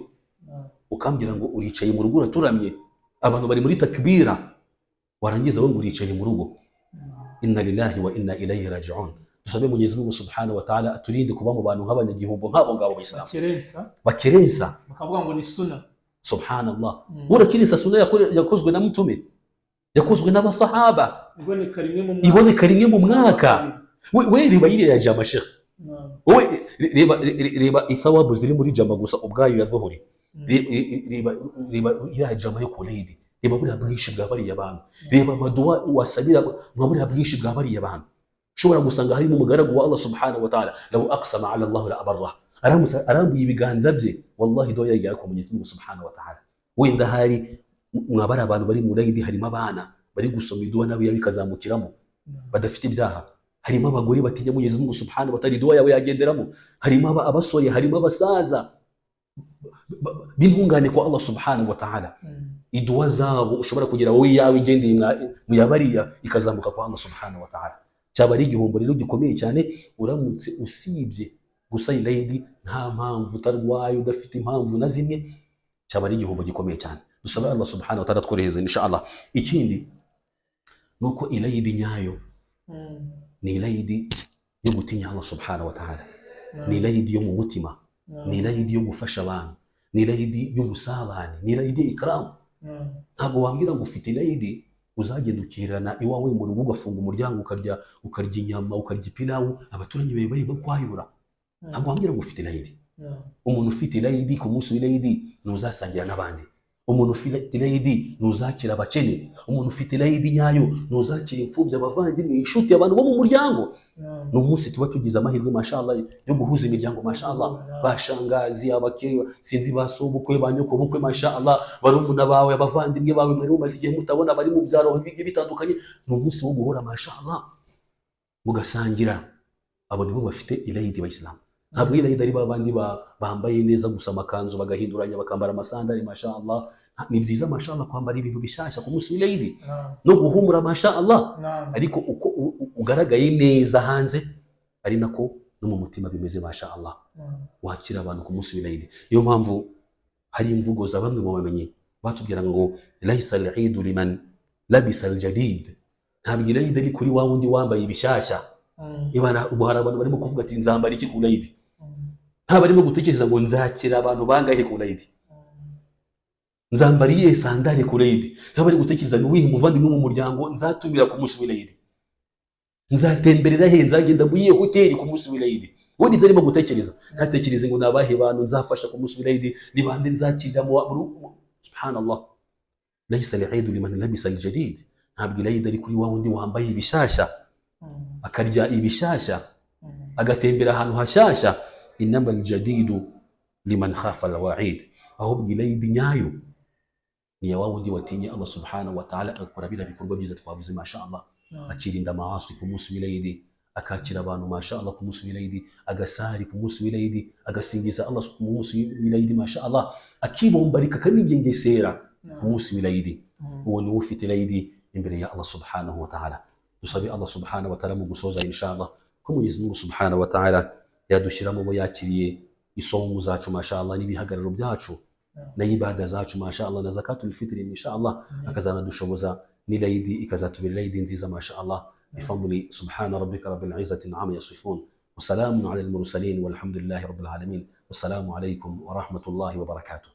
ukambwira ngo uricaye mu rugo uraturamye, abantu bari muri takbira, warangiza wowe ngo uricaye mu rugo? Inna lillahi wa inna ilayhi raji'un. Dusabe Mwenyezi Mungu subhanahu wa ta'ala aturinde kuba mu bantu nk'abanyagihombo nk'abo ngabo bayisilamu bakerensa, bakerensa, bakavuga ngo ni suna. Subhanallah, urakerensa suna yakozwe na Mtume, yakozwe n'abasahaba, iboneka rimwe mu mwaka, iboneka rimwe mu mwaka. We reba iriya jama, shekhe. Naam. Wowe reba ithawabu ziri muri jama gusa ubwayo ya dhuhuri. Reba iriya jama yo ku Eid, reba buriya bwinshi bwa bariya bantu, reba amaduwa wasabira mwa buriya bwinshi bwa bariya bantu. Ushobora gusanga harimo umugaragu wa Allah subhanahu wa ta'ala, law aqsama ala Allah la abarra, aramutse arambuye ibiganza bye, wallahi duwa yagera ku Mwenyezi Mungu subhanahu wa ta'ala. Wenda hari mwabari abantu bari mu Eid, harimo abana bari gusoma iduwa nabo bikazamukiramo badafite ibyaha, harimo abagore batinya Mwenyezi Mungu subhanahu wa ta'ala, iduwa yawe yagenderamo, harimo abasore, harimo abasaza b'intungane kwa Allah subhanahu wa ta'ala, iduwa zabo ushobora kugira wowe iyawe igendeye mu yabariya ikazamuka kwa Allah subhanahu wa ta'ala. Cyaba ari igihombo rero gikomeye cyane uramutse usibye gusa ilayidi nta mpamvu, utarwaye, udafite impamvu na zimwe, cyaba ari igihombo gikomeye cyane. Dusaba Allah subhanahu wa ta'ala tworohereze insha Allah. Ikindi ni uko ilayidi nyayo ni ilayidi yo gutinya Allah subhanahu wa ta'ala, ni ilayidi yo mu mutima, ni ilayidi yo gufasha abantu, ni ilayidi y'ubusabane, ni ilayidi ya ikaramu. Ntabwo wambwira ngo ufite ilayidi uzagenda ukirana iwawe mu rugo, ugafunga umuryango, ukarya inyama, ukarya ipilawu, abaturanyi bawe bari kwayura. Ntabwo wambwira ngo ufite ilayidi. Umuntu ufite ilayidi ku munsi w'ilayidi ntuzasangira n'abandi. Umuntu ufite ilayidi ntuzakira abakene. Umuntu ufite ilayidi nyayo ntuzakira imfubyi, abavandimwe, inshuti, abantu bo mu muryango. Ni umunsi tuba tugize amahirwe, mashallah, yo guhuza imiryango, mashallah, bashangazi, abake, sinzi, ba sobukwe, ba nyokobukwe, mashallah, barumuna bawe, abavandimwe bawe mwari mumaze igihe mutabona, bari mu byaro bigiye bitandukanye. Ni umunsi wo guhora, mashallah, mugasangira. Abo nibo bafite ilayidi bayisilamu. Ntabwo ilayidi ari babandi bambaye neza gusa, amakanzu bagahinduranya, bakambara amasandari, mashallah. Ni byiza, mashallah, kwambara ibintu bishyashya ku munsi w'ilayidi no guhumura, mashallah, ariko uko ugaragaye neza hanze ari nako no mu mutima bimeze, mashallah. Wakira abantu ku munsi w'ilayidi. Niyo mpamvu hari imvugo za bamwe mu bamenyi batubwira ngo laisa al-idu liman labisa al-jadid, ntabwo ilayidi ari kuri wa wundi wambaye ibishyashya. Ibana ubu hari abantu barimo kuvuga ati nzambara iki ku layidi, nta barimo gutekereza ngo nzakira abantu bangahe ku layidi, nzambara iyihe sandari ku layidi, nta bari gutekereza ni uwihe muvandimwe mu muryango nzatumira ku munsi w'ilayidi, nzatemberera he, nzagenda mu iyihe hoteli ku munsi w'ilayidi. Ubundi ibyo arimo gutekereza, ntatekereze ngo ni abahe bantu nzafasha ku munsi w'ilayidi, ni bande nzakirira mu. Subhanallah, laysa al-eid liman labisa al-jadid, ntabwo ilayidi ari kuri wa wundi wambaye ibishyashya, akarya ibishyashya, agatembera ahantu hashyashya. Innama al-jadidu liman khafa al-wa'id, ahubwo ilayidi nyayo ni ya wa wundi watinye Allah subhanahu wa ta'ala, agakora biriya bikorwa byiza twavuze, masha Allah, akirinda amaasi ku munsi w'ilayidi, akakira abantu, masha Allah, ku munsi w'ilayidi, agasari ku munsi w'ilayidi, agasingiza Allah ku munsi w'ilayidi, masha Allah, akibombarika, akanigengesera ku munsi w'ilayidi. Uwo niwe ufite ilayidi imbere ya Allah subhanahu wa ta'ala. Dusabe Allah subhanahu wa ta'ala mu gusoza, inshallah, ko Mwenyezi Mungu subhanahu wa ta'ala yadushyira mu bo yakiriye isomu zacu, masha Allah, n'ibihagararo byacu na ibada zacu, masha Allah, na zakatul fitri, inshallah, akazanadushoboza n'ilayidi ikazatubera ilayidi nziza, masha Allah, bifadli. Subhana rabbika rabbil izzati amma yasifun wa salamun ala al mursalin walhamdulillahi rabbil alamin. Wassalamu alaykum wa rahmatullahi wa barakatuh.